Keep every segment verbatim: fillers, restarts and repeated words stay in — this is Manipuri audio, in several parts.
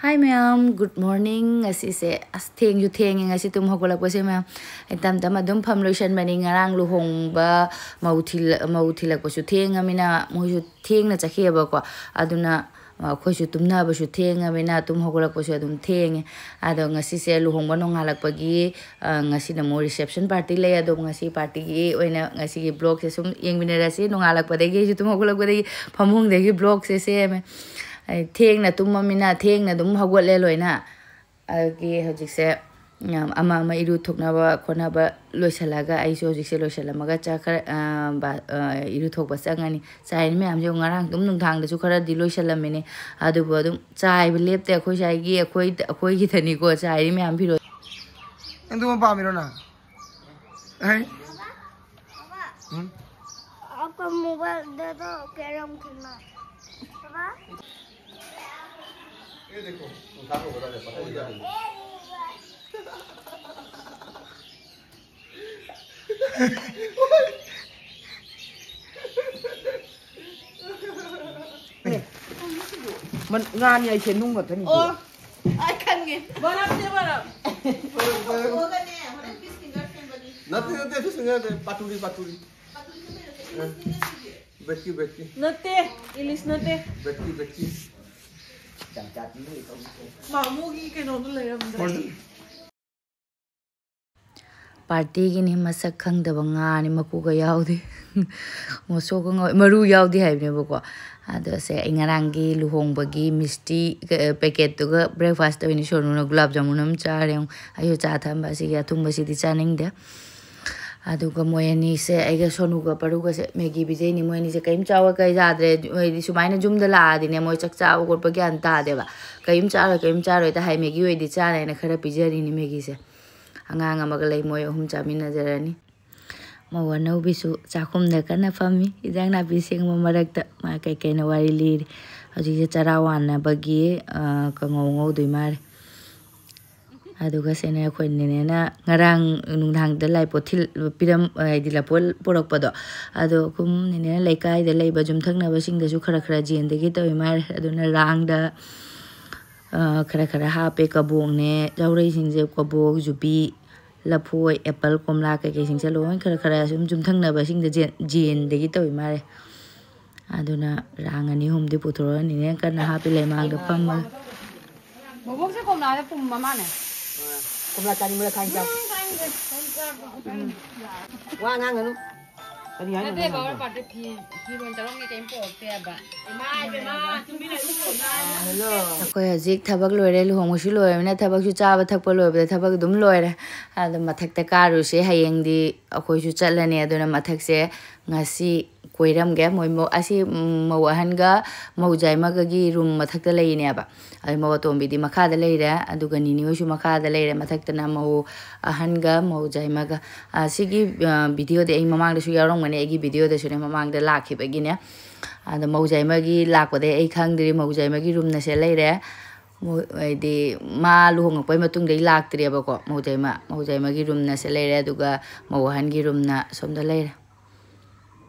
Hi ꯃꯌꯥꯝ, good morning꯫ ꯉꯁꯤꯁꯦ ꯑꯁ ꯊꯦꯡꯁꯨ ꯊꯦꯡꯉꯦ ꯉꯁꯤ ꯇꯨꯝ ꯍꯧꯒꯠꯂꯛꯄꯁꯦ ꯃꯌꯥꯝ꯫ ꯑꯩ ꯇꯝ ꯇꯝ ꯑꯗꯨꯝ ꯐꯝ ꯂꯣꯏꯁꯟꯕꯅꯤ꯫ ꯉꯔꯥꯡ ꯂꯨꯍꯣꯡꯕ ꯃꯧ ꯊꯤꯜ-, ꯃꯧ ꯊꯤꯜꯂꯛꯄꯁꯨ ꯊꯦꯡꯉꯃꯤꯅ ꯃꯣꯏꯁꯨ ꯊꯦꯡꯅ ꯆꯠꯈꯤꯑꯕꯀꯣ꯫ ꯑꯗꯨꯅ ꯑꯩꯈꯣꯏꯁꯨ ꯇꯨꯝꯅꯕꯁꯨ ꯊꯦꯡꯉꯃꯤꯅ ꯇꯨꯝ ꯍꯧꯒꯠꯂꯛꯄꯁꯨ ꯑꯗꯨꯝ ꯊꯦꯡꯉꯦ꯫ ꯑꯗꯣ ꯉꯁꯤꯁꯦ ꯂꯨꯍꯣꯡꯕ ꯅꯣꯡꯉꯥꯜꯂꯛꯄꯒꯤ, ꯑ, ꯉꯁꯤꯅ ꯑꯃꯨꯛ reception party ꯂꯩ꯫ ꯑꯗꯣ ꯉꯁꯤ partyꯒꯤ ꯑꯣꯏꯅ ꯉꯁꯤꯒꯤ vlogꯁꯦ ꯁꯨꯝ ꯌꯦꯡꯃꯤꯟꯅꯔꯁꯤ꯫ ꯅꯣꯡꯉꯥꯜꯂꯛꯄꯗꯒꯤ ꯑꯩꯁꯨ ꯇꯨꯝ ꯍꯧꯒꯠꯂꯛꯄꯗꯒꯤ ꯐꯃꯨꯡꯗꯒꯤ vlogꯁꯦ ꯁꯦꯝꯃꯦ꯫ ꯑꯩ ꯊꯦꯡꯅ ꯇꯨꯝꯃꯃꯤꯅ ꯊꯦꯡꯅ ꯑꯗꯨꯝ ꯍꯧꯒꯠꯂꯦ ꯂꯣꯏꯅ꯫ ꯑꯗꯒꯤ ꯍꯧꯖꯤꯛꯁꯦ, ꯎꯝ, ꯑꯃ ꯑꯃ ꯏꯔꯨ ꯊꯣꯛꯅꯕ ꯈꯣꯠꯅꯕ ꯂꯣꯏꯁꯤꯜꯂꯒ ꯑꯩꯁꯨ ꯍꯧꯖꯤꯛꯁꯦ ꯂꯣꯏꯁꯤꯜꯂꯝꯃꯒ ꯆꯥꯛ ꯈꯔ, ꯑ, ꯕꯥ-, ꯑ, ꯏꯔꯨ ꯊꯣꯛꯄ ꯆꯪꯉꯅꯤ꯫ ꯆꯥꯏꯔꯤ ꯃꯌꯥꯝꯁꯦ ꯉꯔꯥꯡ ꯑꯗꯨꯝ ꯅꯨꯡꯗꯥꯡꯗꯁꯨ ꯈꯔꯗꯤ ꯂꯣꯏꯁꯤꯜꯂꯝꯃꯤꯅꯦ꯫ ꯑꯗꯨꯕꯨ ꯑꯗꯨꯝ ꯆꯥꯏꯕ ꯂꯦꯞꯇꯦ꯫ ꯑꯩꯈꯣꯏ ꯁ꯭ꯋꯥꯏꯒꯤ ꯑꯩꯈꯣꯏ, ꯑꯩꯈꯣꯏꯒꯤꯗꯅꯤꯀꯣ ꯆꯥꯏꯔꯤ ꯃꯌꯥꯝ ꯐꯤꯔꯣꯜ꯫ ꯅꯪ ꯑꯗꯨꯒꯨꯝꯕ ꯄꯥꯝꯃꯤꯔꯣ ꯅꯪ? ꯑꯩ? ꯎꯝ? आपका मोबाइल दे दो, कैरम खेलना। पापा? ये देखो, उठा के बता दे, पता नहीं क्या बोलूं। ꯃꯟ-, ꯉꯥꯅꯤ ꯑꯩꯁꯦ ꯅꯨꯡ ꯉꯥꯛꯇꯅꯤ꯫ ꯑꯣ, ꯑꯩ ꯈꯪꯉꯦ꯫ ꯕꯔꯞꯅꯦ, ꯕꯔꯞ꯫ ꯊꯣꯛꯑꯒꯅꯦ, ꯍꯣꯔꯦꯟ fish finger ꯁꯦꯝꯕꯒꯤ꯫ ꯅꯠꯇꯦ, ꯅꯠꯇꯦ, fish finger ꯅꯠꯇꯦ, ꯄꯥꯇꯨꯔꯤ, ꯄꯥꯇꯨꯔꯤ꯫ ꯄꯥꯇꯨꯔꯤ ꯈꯪꯕ꯭ꯔꯥ? ꯅꯠꯇꯦ, ꯏꯂꯤꯁ ꯅꯠꯇꯦ꯫ ꯅꯠꯇꯦ, ꯏꯂꯤꯁ ꯅꯠꯇꯦ꯫ ꯕꯦꯠꯀꯤ, ꯕꯦꯠꯀꯤ꯫ ꯃꯥꯃꯨꯒꯤ ꯀꯩꯅꯣꯗꯣ ꯂꯩꯔꯝꯗ꯭ꯔꯦ꯫ Partyꯒꯤꯅꯤ ꯃꯁꯛ ꯈꯪꯗꯕ ꯉꯥꯅꯤ, ꯃꯀꯨꯒ ꯌꯥꯎꯗꯦ꯫ ꯉꯧꯁꯣꯛꯀ ꯉꯧ-, ꯃꯔꯨ ꯌꯥꯎꯗꯦ ꯍꯥꯏꯕꯅꯦꯕꯀꯣ꯫ ꯑꯗꯣ ꯁꯦ ꯑꯩ ꯉꯔꯥꯡꯒꯤ ꯂꯨꯍꯣꯡꯕꯒꯤ ꯃꯤꯁꯇꯤ, ꯑ, packetꯇꯨꯒ breakfastꯇ ꯑꯣꯏꯅ ꯁꯣꯅꯨꯅ ꯒꯨꯂꯥꯞ ꯖꯥꯃꯨꯟ ꯑꯃ ꯆꯥꯔꯦ꯫ ꯑꯩꯁꯨ ꯆꯥ ꯊꯛꯑꯝꯕ ꯑꯁꯤꯒꯤ ꯑꯊꯨꯝꯕꯁꯤꯗꯤ ꯆꯥꯅꯤꯡꯗꯦ꯫ ꯑꯗꯨꯒ ꯃꯣꯏ ꯑꯅꯤꯁꯦ, ꯑꯩꯒ ꯁꯣꯅꯨꯒ ꯄꯔꯨꯒꯁꯦ Maggi ꯄꯤꯖꯩꯅꯤ꯫ ꯃꯣꯏ ꯑꯅꯤꯁꯦ ꯀꯔꯤꯝ ꯆꯥꯕ ꯀꯩ ꯌꯥꯗ꯭ꯔꯦ꯫ ꯃꯣꯏꯗꯤ ꯁꯨꯃꯥꯏꯅ ꯌꯨꯝꯗ ꯂꯥꯛꯑꯗꯤꯅꯦ, ꯃꯣꯏ ꯆꯥꯛ ꯆꯥꯕ ꯈꯣꯠꯄ ꯒ꯭ꯌꯥꯟ ꯇꯥꯗꯦꯕ꯫ ꯀꯔꯤꯝ ꯆꯥꯔꯣꯏ, ꯀꯔꯤꯝ ꯆꯥꯔꯣꯏꯗ ꯍꯥꯏ꯫ Maggi ꯑꯣꯏꯗꯤ ꯆꯥꯔꯦꯅ ꯈꯔ ꯄꯤꯖꯔꯤꯅꯤ Maggiꯁꯦ꯫ ꯑꯉꯥꯡ ꯑꯃꯒ ꯂꯩ, ꯃꯣꯏ ꯑꯍꯨꯝ ꯆꯥꯃꯤꯟꯅꯖꯔꯅꯤ꯫ ꯃꯧ ꯑꯅꯧꯕꯤꯁꯨ ꯆꯥꯛꯈꯨꯝꯗ ꯀꯟꯅ ꯐꯝꯃꯤ꯫ ꯏꯟꯖꯥꯡ ꯅꯥꯄꯤ ꯁꯦꯡꯕ ꯃꯔꯛꯇ ꯃꯥ ꯀꯩ ꯀꯩꯅꯣ ꯋꯥꯔꯤ ꯂꯤꯔꯤ꯫ ꯍꯧꯖꯤꯛꯁꯦ ꯆꯔꯥ ꯋꯥꯟꯅꯕꯒꯤ, ꯑ, ꯀꯥꯡꯉꯧ ꯉꯧꯗꯣꯏ ꯃꯥꯜꯂꯦ꯫ ꯑꯗꯨꯒ ꯁꯤꯅ ꯑꯩꯈꯣꯏ ꯅꯦꯅꯦꯅ ꯉꯔꯥꯡ ꯅꯨꯡꯗꯥꯡꯗ ꯂꯥꯏꯄꯣꯠ ꯊꯤꯜ-, ꯄꯤꯔꯝ-, ꯍꯥꯏꯗꯤ ꯂꯥꯏꯄꯣꯠ ꯄꯨꯔꯛꯄꯗꯣ꯫ ꯑꯗꯣ ꯑꯩꯈꯣꯏ ꯅꯦꯅꯦꯅ ꯂꯩꯀꯥꯏꯗ ꯂꯩꯕ ꯌꯨꯝꯊꯪꯅꯕꯁꯤꯡꯗꯁꯨ ꯈꯔ ꯈꯔ ꯌꯦꯟꯗꯒꯤ ꯇꯧꯏ ꯃꯥꯜꯂꯦ꯫ ꯑꯗꯨꯅ ꯔꯥꯡꯗ, ꯑ, ꯈꯔ ꯈꯔ ꯍꯥꯞꯄꯦ꯫ ꯀꯕꯣꯛꯅꯦ, ꯂꯧꯔꯩꯁꯤꯡꯁꯦ ꯀꯕꯣꯛ, ꯌꯨꯕꯤ, ꯂꯐꯣꯏ, ꯑꯦꯄꯜ, ꯀꯣꯝꯂꯥ ꯀꯩꯀꯩꯁꯤꯡꯁꯦ ꯂꯣꯏ ꯈꯔ ꯈꯔ ꯁꯨꯝ ꯆꯨꯝꯊꯪꯅꯕꯁꯤꯡꯗ ꯖꯦꯟ-, ꯖꯦꯟꯗꯒꯤ ꯇꯧꯏ ꯃꯥꯜꯂꯦ꯫ ꯑꯗꯨꯅ ꯔꯥꯡ ꯑꯅꯤ ꯑꯍꯨꯝꯗꯤ ꯄꯨꯊꯣꯔꯛꯑꯅꯤꯅꯦ, ꯀꯟꯅ ꯍꯥꯞꯄꯤ ꯂꯩꯃꯥꯡꯗ ꯐꯝꯃꯒ꯫ ꯕꯣꯕꯣꯛꯁꯦ ꯀꯣꯝꯂꯥꯗ ꯄꯨꯝꯕ ꯃꯥꯅꯦ꯫ ꯀꯣꯝꯂꯥ ꯆꯥꯅꯤꯡꯕ꯭ꯔꯥ? ꯈꯥꯡ ꯆꯥꯎ꯫ ꯋꯥ ꯉꯥꯡꯒꯅꯨ꯫ ꯀꯔꯤ ꯍꯥꯏꯅꯣ ꯅꯠꯇꯦ, ꯅꯪ ꯕꯥꯕꯥ ꯍꯥꯏꯗꯣ? ꯄꯥꯔꯇꯤ ꯐꯤ, ꯐꯤꯔꯣꯜ ꯆꯥꯔꯣꯟꯒꯤ ꯀꯔꯤꯝ ꯄꯨꯔꯛꯇꯦꯕ꯫ ꯏꯃꯥ, ꯏꯕꯦꯝꯃ, ꯇꯨꯃꯤꯟ ꯂꯩꯌꯨ꯫ ꯍꯜꯂꯣ꯫ ꯑꯩꯈꯣꯏ ꯍꯧꯖꯤꯛ ꯊꯕꯛ ꯂꯣꯏꯔꯦ, ꯂꯨꯍꯣꯡꯕꯁꯨ ꯂꯣꯏꯔꯕꯅꯤꯅ ꯊꯕꯛꯁꯨ ꯆꯥꯕ ꯊꯛꯄ ꯂꯣꯏꯕꯗ ꯊꯕꯛ ꯑꯗꯨꯝ ꯂꯣꯏꯔꯦ꯫ ꯑꯗꯣ ꯃꯊꯛꯇ ꯀꯥꯔꯨꯁꯦ, ꯍꯌꯦꯡꯗꯤ ꯑꯩꯈꯣꯏꯁꯨ ꯆꯠꯂꯅꯤ꯫ ꯑꯗꯨꯅ ꯃꯊꯛꯁꯦ ꯉꯁꯤ ꯀꯣꯏꯔꯝꯒꯦ꯫ ꯃꯣꯏ ꯃꯧ-, ꯑꯁꯤ, ꯎꯝ, ꯃꯧ ꯑꯍꯟꯒ ꯃꯧ ꯖꯥꯏꯃꯒꯒꯤ ꯔꯨꯝ ꯃꯊꯛꯇ ꯂꯩꯔꯤꯅꯦꯕ꯫ ꯑꯗꯩ ꯃꯧ ꯑꯇꯣꯝꯕꯤꯗꯤ ꯃꯈꯥꯗ ꯂꯩꯔꯦ, ꯑꯗꯨꯒ ꯅꯤꯅꯤ ꯍꯣꯏꯁꯨ ꯃꯈꯥꯗ ꯂꯩꯔꯦ꯫ ꯃꯊꯛꯇꯅ ꯃꯧ ꯑꯍꯟꯒ ꯃꯧ ꯖꯥꯏꯃꯒ꯫ ꯑ, ꯁꯤꯒꯤ, ꯑ, ꯚꯤꯗꯤꯑꯣꯗꯤ ꯑꯩ ꯃꯃꯥꯡꯗꯁꯨ ꯌꯥꯎꯔꯝꯒꯅꯤ, ꯑꯩꯒꯤ ꯚꯤꯗꯤꯑꯣꯗꯁꯨꯅꯦ, ꯃꯃꯥꯡꯗ ꯂꯥꯛꯈꯤꯕꯒꯤꯅꯦ꯫ ꯑꯗꯣ ꯃꯧ ꯖꯥꯏꯃꯒꯤ ꯂꯥꯛꯄꯗꯩ ꯑꯩ ꯈꯪꯗ꯭ꯔꯤ, ꯃꯧ ꯖꯥꯏꯃꯒꯤ ꯔꯨꯝꯅ ꯁꯦ ꯂꯩꯔꯦ꯫ ꯃꯣꯏ, ꯍꯥꯏꯗꯤ, ꯃꯥ ꯂꯨꯍꯣꯡꯉꯛꯄꯩ ꯃꯇꯨꯡꯗꯩ ꯂꯥꯛꯇ꯭ꯔꯦꯕꯀꯣ, ꯃꯧ ꯖꯥꯏꯃ꯫ ꯃꯧ ꯖꯥꯏꯃꯒꯤ ꯔꯨꯝꯅ ꯁꯦ ꯂꯩꯔꯦ, ꯑꯗꯨꯒ ꯃꯧ ꯑꯍꯟꯒꯤ ꯔꯨꯝꯅ ꯁꯣꯝꯗ ꯂꯩꯔꯦ꯫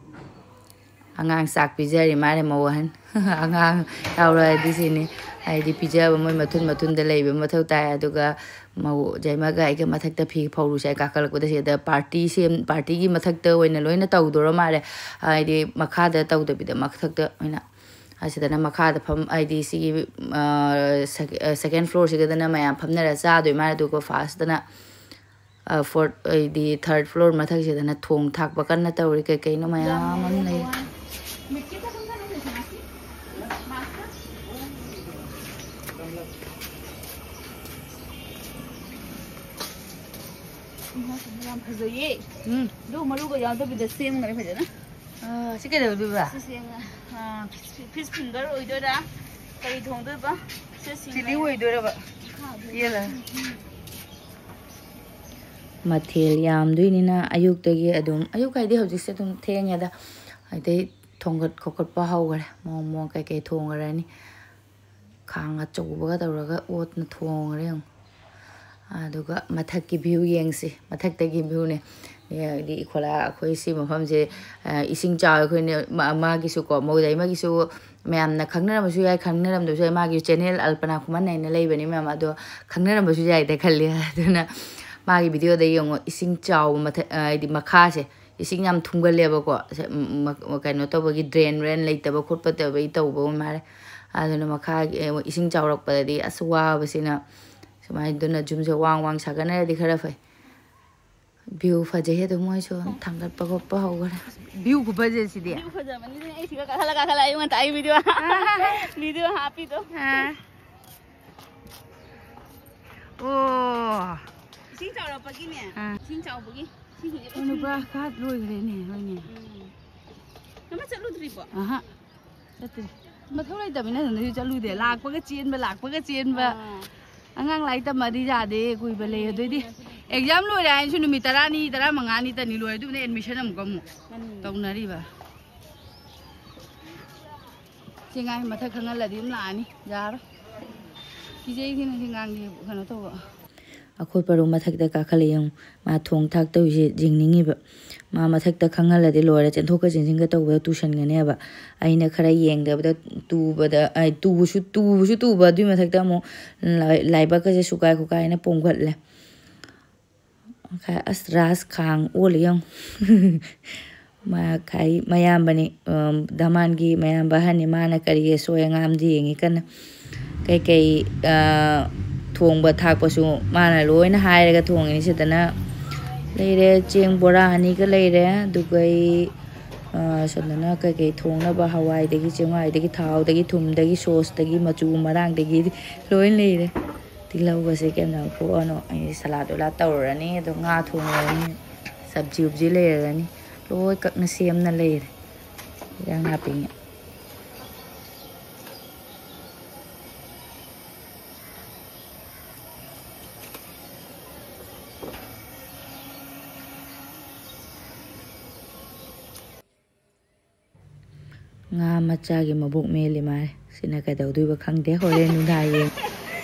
ꯑꯉꯥꯡ ꯆꯥꯛ ꯄꯤꯖꯔꯤ ꯃꯥꯜꯂꯦ ꯃꯧ ꯑꯍꯟ꯫ ꯑꯉꯥꯡ ꯌꯥꯎꯔꯛꯑꯗꯤ ꯁꯤꯅꯤ꯫ ꯍꯥꯏꯗꯤ ꯄꯤꯖꯕ ꯃꯣꯏ ꯃꯊꯨꯟ ꯃꯊꯨꯟꯗ ꯂꯩꯕ ꯃꯊꯧ ꯇꯥꯏ꯫ ꯑꯗꯨꯒ ꯃꯧ ꯖꯩꯃꯒ ꯑꯩꯒ ꯃꯊꯛꯇ ꯐꯤ ꯐꯧꯔꯨꯁꯦ꯫ ꯑꯩ ꯀꯥꯈꯠꯂꯛꯄꯗ ꯁꯤꯗ ꯄꯥꯔꯇꯤ ꯁꯦꯝ-, ꯄꯥꯔꯇꯤꯒꯤ ꯃꯊꯛꯇ ꯑꯣꯏꯅ ꯂꯣꯏꯅ ꯇꯧꯗꯣꯔ ꯃꯥꯜꯂꯦ꯫ ꯍꯥꯏꯗꯤ ꯃꯈꯥꯗ ꯇꯧꯗꯕꯤꯗ ꯃꯊꯛꯇ ꯑꯣꯏꯅ꯫ ꯑꯁꯤꯗꯅ ꯃꯈꯥꯗ ꯐꯝ-, ꯍꯥꯏꯗꯤ ꯁꯤꯒꯤ, ꯑ, ꯁꯦꯀꯦꯟ ꯐ꯭ꯂꯣꯔꯁꯤꯗꯅ ꯃꯌꯥꯝ ꯐꯝꯅꯔ ꯆꯥꯗꯣꯏ ꯃꯥꯜꯂꯦ꯫ ꯑꯗꯨꯒ ꯐꯥꯔꯁꯇꯅ ꯑ, ꯐꯣꯔꯠ, ꯑꯩꯗꯤ ꯊꯥꯔꯠ ꯐ꯭ꯂꯣꯔ ꯃꯊꯛꯁꯤꯗꯅ ꯊꯣꯡ ꯊꯥꯛꯄ ꯀꯟꯅ ꯇꯧꯔꯤ꯫ ꯀꯩ ꯀꯩꯅꯣ ꯃꯌꯥꯝ ꯑꯃ ꯂꯩ꯫ ꯌꯥꯝ ꯐꯖꯩꯌꯦ꯫ ꯎꯝ꯫ ꯑꯗꯨ ꯃꯔꯨꯒ ꯌꯥꯎꯗꯕꯤꯗ ꯁꯦꯝꯈ꯭ꯔꯦ ꯐꯖꯅ꯫ ꯑ, ꯁꯤ ꯀꯩꯗꯧꯗꯣꯏꯕ? ꯁꯤ ꯁꯦꯝꯃꯦ꯫ ꯑ꯫ ꯐꯤꯁ ꯐꯤꯡꯒꯔ ꯑꯣꯏꯗꯣꯏꯔꯥ? ꯀꯔꯤ ꯊꯣꯡꯗꯣꯏꯕ? ꯆꯤꯂꯤ ꯑꯣꯏꯗꯣꯏꯔꯕ? ꯄꯦꯜꯂꯦ꯫ ꯃꯊꯦꯜ ꯌꯥꯝꯗꯣꯏꯅꯤꯅ ꯑꯌꯨꯛꯇꯒꯤ ꯑꯗꯨꯝ, ꯑꯌꯨꯛ ꯍꯥꯏꯗꯤ ꯍꯧꯖꯤꯛꯁꯦ ꯑꯗꯨꯝ ꯊꯦꯡꯉꯦꯗ, ꯑꯗꯩ ꯊꯣꯡꯒꯠ ꯈꯣꯠꯀꯠꯄ ꯍꯧꯈꯔꯦ꯫ ꯃꯑꯣꯡ ꯃꯑꯣꯡ ꯀꯩꯀꯩ ꯊꯣꯡꯈ꯭ꯔꯅꯤ꯫ ꯈꯥꯡ ꯑꯆꯧꯕꯒ ꯇꯧꯔꯒ ꯑꯣꯠꯅ ꯊꯣꯡꯈ꯭ꯔꯦ ꯌꯦꯡꯉꯨ꯫ ꯑꯗꯨꯒ ꯃꯊꯛꯀꯤ ꯚ꯭ꯌꯨ ꯌꯦꯡꯁꯤ꯫ ꯃꯊꯛꯇꯒꯤ ꯚ꯭ꯌꯨꯅꯦ꯫ ꯍꯥꯏꯗꯤ ꯏꯈꯣꯂꯥ ꯑꯩꯈꯣꯏ ꯁꯤ ꯃꯐꯝꯁꯦ, ꯑ, ꯏꯁꯤꯡ ꯆꯥꯎꯋꯦ꯫ ꯑꯩꯈꯣꯏꯅ ꯃꯥ-, ꯃꯥꯒꯤꯁꯨꯀꯣ, ꯃꯧ ꯖꯩꯃꯒꯤꯁꯨ ꯃꯌꯥꯝꯅ ꯈꯪꯅꯔꯝꯕꯁꯨ ꯌꯥꯏ, ꯈꯪꯅꯔꯝꯗꯕꯁꯨ ꯌꯥꯏ꯫ ꯃꯥꯒꯤ ꯆꯦꯅꯦꯜ ꯑꯜꯄꯅꯥ ꯈꯨꯃꯟ ꯍꯥꯏꯅ ꯂꯩꯕꯅꯤ ꯃꯌꯥꯝ, ꯑꯗꯣ ꯈꯪꯅꯔꯝꯕꯁꯨ ꯌꯥꯏꯗ ꯈꯜꯂꯤ꯫ ꯑꯗꯨꯅ ꯃꯥꯒꯤ ꯚꯤꯗꯤꯑꯣꯗ ꯌꯦꯡꯉꯣ, ꯏꯁꯤꯡ ꯆꯥꯎꯕ ꯃꯊꯛ, ꯍꯥꯏꯗꯤ ꯃꯈꯥꯁꯦ ꯏꯁꯤꯡ ꯌꯥꯝ ꯊꯨꯝꯒꯜꯂꯦꯕꯀꯣ꯫ ꯁꯦ, ꯎꯝ, ꯃ-, ꯀꯩꯅꯣ ꯇꯧꯕꯒꯤ, ꯗ꯭ꯔꯦꯟ ꯋ꯭ꯔꯦꯟ ꯂꯩꯇꯕ ꯈꯣꯠꯄ ꯇꯧꯕꯒꯤ ꯇꯧꯕ ꯃꯥꯜꯂꯦ꯫ ꯑꯗꯨꯅ ꯃꯈꯥꯒꯤ, ꯑꯦ, ꯏꯁꯤꯡ ꯆꯥꯎꯔꯛꯄꯗꯗꯤ ꯑꯁ ꯋꯥꯕꯁꯤꯅ ꯁꯨꯃꯥꯏꯅ꯫ ꯑꯗꯨꯅ ꯌꯨꯝꯁꯦ ꯋꯥꯡ ꯋꯥꯡ ꯁꯥꯒꯠꯅꯔꯗꯤ ꯈꯔ ꯐꯩ꯫ ꯚ꯭ꯌꯨ ꯐꯖꯩ ꯑꯗꯨꯝ, ꯃꯣꯏꯁꯨ ꯊꯥꯡꯒꯠꯄ ꯈꯣꯠꯄ ꯍꯧꯈ꯭ꯔꯦ꯫ ꯚ꯭ꯌꯨ ꯈꯨꯐꯖꯁꯤꯗꯤ꯫ ꯚ꯭ꯌꯨ ꯐꯖꯕꯅꯤꯅꯦ, ꯑꯩ ꯁꯤꯒ ꯀꯥꯈꯠꯂ ꯀꯥꯈꯠꯂ ꯑꯌꯨꯛ ꯉꯟꯇꯥ ꯑꯩ ꯚꯤꯗꯤꯑꯣ, ꯚꯤꯗꯤꯑꯣ ꯍꯥꯞꯄꯤꯗꯣ꯫ ꯑꯥ꯫ ꯑꯣ꯫ ꯏꯁꯤꯡ ꯆꯥꯎꯔꯛꯄꯒꯤꯅꯦ꯫ ꯑꯥ꯫ ꯏꯁꯤꯡ ꯆꯥꯎꯕꯒꯤ ꯏꯁꯤꯡꯁꯤꯡꯁꯦ ꯂꯣꯏ ꯅꯨꯄꯥ ꯈꯥꯠ ꯂꯣꯏꯈ꯭ꯔꯦꯅꯦ, ꯍꯣꯏꯅꯦ꯫ ꯎꯝ꯫ ꯑꯃ ꯆꯠꯂꯨꯗ꯭ꯔꯤꯕꯣ? ꯑꯍ꯫ ꯆꯠꯇ꯭ꯔꯤ꯫ ꯃꯊꯧ ꯂꯩꯇꯕꯅꯤꯅ ꯑꯗꯨꯝ ꯆꯠꯂꯨꯗꯦ꯫ ꯂꯥꯛꯄꯒ ꯆꯦꯟꯕ, ꯂꯥꯛꯄꯒ ꯆꯦꯟꯕ꯫ ꯑꯥ꯫ ꯑꯉꯥꯡ ꯂꯥꯏꯔꯤꯛ ꯇꯝꯃꯗꯤ ꯌꯥꯗꯦ, ꯀꯨꯏꯕ ꯂꯩ꯫ ꯑꯗꯨꯏꯗꯤ ꯑꯦꯛꯖꯥꯝ ꯂꯣꯏꯔꯦ ꯍꯥꯏꯅꯁꯨ ꯅꯨꯃꯤꯠ ꯇꯔꯥꯅꯤ, ꯇꯔꯥꯃꯉꯥꯅꯤꯇꯅꯤ ꯂꯣꯏꯔꯦ, ꯑꯗꯨꯕꯨꯅ ꯑꯦꯗꯃꯤꯁꯟ ꯑꯃꯨꯛꯀ ꯑꯃꯨꯛ ꯃꯥꯅꯤ꯫ ꯇꯧꯅꯔꯤꯕ꯫ ꯁꯤ ꯉꯥꯏ ꯃꯊꯛ ꯈꯪꯍꯜꯂꯗꯤ ꯑꯗꯨꯝ ꯂꯥꯛꯑꯅꯤ꯫ ꯌꯥꯔꯣꯏ꯫ ꯀꯤꯖꯩ ꯁꯤꯅ ꯁꯤ ꯉꯥꯡꯗꯤ ꯀꯩꯅꯣ ꯇꯧꯕ꯫ ꯑꯩꯈꯣꯏ ꯄꯔꯨ ꯃꯊꯛꯇ ꯀꯥꯈꯠꯂ ꯌꯦꯡꯉꯨ꯫ ꯃꯥ ꯊꯣꯡ ꯊꯥꯛ ꯇꯧꯔꯤꯁꯦ ꯌꯦꯡꯅꯤꯡꯉꯤꯕ꯫ ꯃꯥ ꯃꯊꯛꯇ ꯈꯪꯍꯜꯂꯗꯤ ꯂꯣꯏꯔꯦ꯫ ꯆꯦꯟꯊꯣꯛꯀ ꯆꯦꯟꯁꯤꯟꯒ ꯇꯧꯕꯗ ꯇꯨꯁꯟꯒꯅꯦꯕ꯫ ꯑꯩꯅ ꯈꯔ ꯌꯦꯡꯗꯕꯗ ꯇꯨꯕꯗ, ꯑꯩ ꯇꯨꯕꯁꯨ, ꯇꯨꯕꯁꯨ ꯇꯨꯕ, ꯑꯗꯨꯏ ꯃꯊꯛꯇ ꯑꯃꯨꯛ ꯂꯥꯏ-, ꯂꯥꯏꯕꯛꯀꯁꯦ ꯁꯨꯀꯥꯏ ꯈꯨꯀꯥꯏꯅ ꯄꯣꯝꯈꯠꯂꯦ꯫ ꯑꯁ, ꯔꯥꯁ ꯈꯥꯡ ꯑꯣꯜꯂꯤ ꯌꯦꯡꯉꯨ꯫ ꯃꯥ ꯈꯥꯏ ꯃꯌꯥꯝꯕꯅꯤ, ꯑꯝ, ꯗꯃꯥꯟꯒꯤ ꯃꯌꯥꯝꯕ ꯑꯍꯟꯅꯤ꯫ ꯃꯥꯅ ꯀꯔꯤ ꯑꯁꯣꯏ ꯑꯉꯥꯝꯗꯤ ꯌꯦꯡꯉꯤ ꯀꯟꯅ꯫ ꯀꯩꯀꯩ, ꯑ, ꯊꯣꯡꯕ ꯊꯥꯛꯄꯁꯨ ꯃꯥꯅ ꯂꯣꯏꯅ ꯍꯥꯏꯔꯒ ꯊꯣꯡꯉꯤꯅꯤ꯫ ꯁꯤꯗꯅ ꯂꯩꯔꯦ, ꯆꯦꯡ ꯕꯣꯔꯥ ꯑꯅꯤꯒ ꯂꯩꯔꯦ, ꯑꯗꯨꯒ ꯑꯩ, ꯑ, ꯁꯣꯝꯗꯅ ꯀꯩꯀꯩ ꯊꯣꯡꯅꯕ ꯍꯋꯥꯏꯗꯒꯤ, ꯆꯦꯡꯋꯥꯏꯗꯒꯤ, ꯊꯥꯎꯗꯒꯤ, ꯊꯨꯝꯗꯒꯤ, ꯁꯣꯁꯇꯒꯤ, ꯃꯆꯨ ꯃꯔꯥꯡꯗꯒꯤ ꯂꯣꯏ ꯂꯩꯔꯦ꯫ ꯇꯤꯜꯍꯧꯒꯁꯦ ꯀꯌꯥꯝ ꯌꯥꯝ ꯈꯣꯛꯑꯅꯣ꯫ ꯑꯩ ꯁꯂꯥꯗ ꯑꯣꯏꯂꯥ ꯇꯧꯔꯅꯤ, ꯑꯗꯣ ꯉꯥ ꯊꯣꯡꯉꯅꯤ, ꯁꯕꯖꯤ ꯎꯕꯖꯤ ꯂꯩꯔꯒꯅꯤ꯫ ꯂꯣꯏ ꯀꯛꯅ ꯁꯦꯝꯅ ꯂꯩꯔꯦ꯫ ꯏꯟꯖꯥꯡ ꯅꯥꯄꯤꯉꯩ꯫ ꯉꯥ ꯃꯆꯥꯒꯤ ꯃꯕꯨꯛ ꯃꯦꯜꯂꯤ ꯃꯥꯜꯂꯦ꯫ ꯁꯤꯅ ꯀꯩꯗꯧꯗꯣꯏꯕ ꯈꯪꯗꯦ꯫ ꯍꯣꯔꯦꯟ ꯅꯨꯡꯗꯥꯡ ꯌꯦꯡ꯫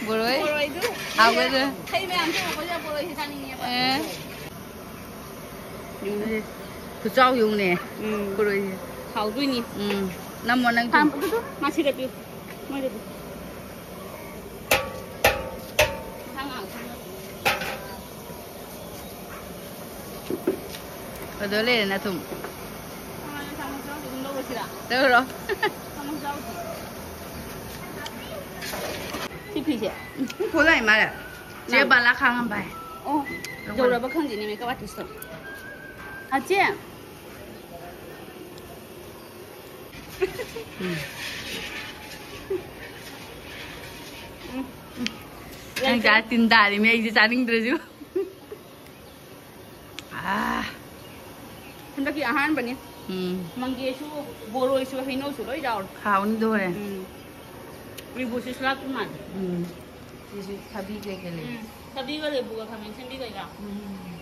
ꯕꯣꯔꯣꯏ? ꯕꯣꯔꯣꯏꯗꯨ? ꯍꯥꯎꯒꯗ꯭ꯔꯥ? ꯍꯩ ꯃꯌꯥꯝ ꯊꯣꯡꯉꯛꯄꯁꯤꯗ ꯕꯣꯔꯣꯏꯁꯤ ꯆꯥꯅꯤꯡꯉꯦꯕ꯫ ꯑꯦ꯫ ꯌꯦꯡꯉꯨꯅꯦ꯫ ꯈꯨꯆꯥꯎ ꯌꯦꯡꯉꯨꯅꯦ꯫ ꯎꯝ꯫ ꯕꯣꯔꯣꯏꯁꯦ꯫ ꯍꯥꯎꯗꯣꯏꯅꯤ꯫ ꯎꯝ꯫ ꯅꯝꯃꯣ ꯅꯪ ꯊꯨꯝ꯫ ꯊꯥꯡ ꯑꯗꯨꯗꯣ ꯃꯥꯁꯤꯗ ꯄꯤꯌꯨ꯫ ꯃꯣꯏꯗ ꯄꯤꯌꯨ꯫ ꯊꯥꯡ ꯉꯥꯛ ꯊꯝꯃꯣ꯫ ꯀꯩꯗꯧ ꯂꯩꯔꯦ ꯅꯊꯨꯝ? ꯆꯥꯃꯁ ꯌꯥꯎꯗꯦ, ꯑꯗꯨꯝ ꯂꯧꯔꯁꯤꯔꯥ? ꯂꯧꯔꯣ꯫ ꯆꯥꯃꯁ ꯌꯥꯎꯗꯦ꯫ ꯁꯤ ꯐꯤꯁꯦ꯫ ꯎꯝ, ꯈꯣꯂꯥꯏ ꯃꯥꯂꯦ꯫ ꯆꯦ ꯅꯪ꯫ ꯕꯥꯂꯥ ꯈꯥꯡꯉꯝꯕꯥꯏ꯫ ꯑꯣ, ꯌꯧꯔꯕ ꯈꯪꯗꯦꯅꯦ, makeup artist ꯇꯣ꯫ ꯑꯆꯦ꯫ ꯎꯝ꯫ ꯎꯝ꯫ ꯅꯪ ꯆꯥ ꯇꯤꯟ ꯇꯥꯔꯤꯃꯤ, ꯑꯩꯁꯦ ꯆꯥꯅꯤꯡꯗ꯭ꯔꯁꯨ꯫ ꯑꯥ꯫ ꯍꯟꯗꯛꯀꯤ ꯑꯍꯥꯟꯕꯅꯤ꯫ ꯎꯝ꯫ ꯃꯪꯒꯦꯁꯨ, ꯕꯣꯔꯣꯏꯁꯨ, ꯍꯩꯅꯧꯁꯨ ꯂꯣꯏ ꯌꯥꯎꯔꯦ꯫ ꯍꯥꯎꯅꯤꯗꯣ ꯍꯣꯔꯦꯟ꯫ ꯎꯝ꯫ ꯎꯔꯤꯕꯣꯠꯁꯤ ꯁꯂꯥꯠꯇꯨ ꯃꯥꯜꯂꯦ꯫ ꯎꯝ꯫ ꯁꯤꯁꯨ ꯊꯕꯤ ꯀꯩꯀꯩ ꯂꯩ꯫ ꯎꯝ꯫ ꯊꯕꯤꯒ ꯂꯦꯕꯨꯒ ꯈꯥꯃꯦꯟ ꯑꯁꯤꯟꯕꯤꯒꯩꯒ꯫ ꯎꯝ꯫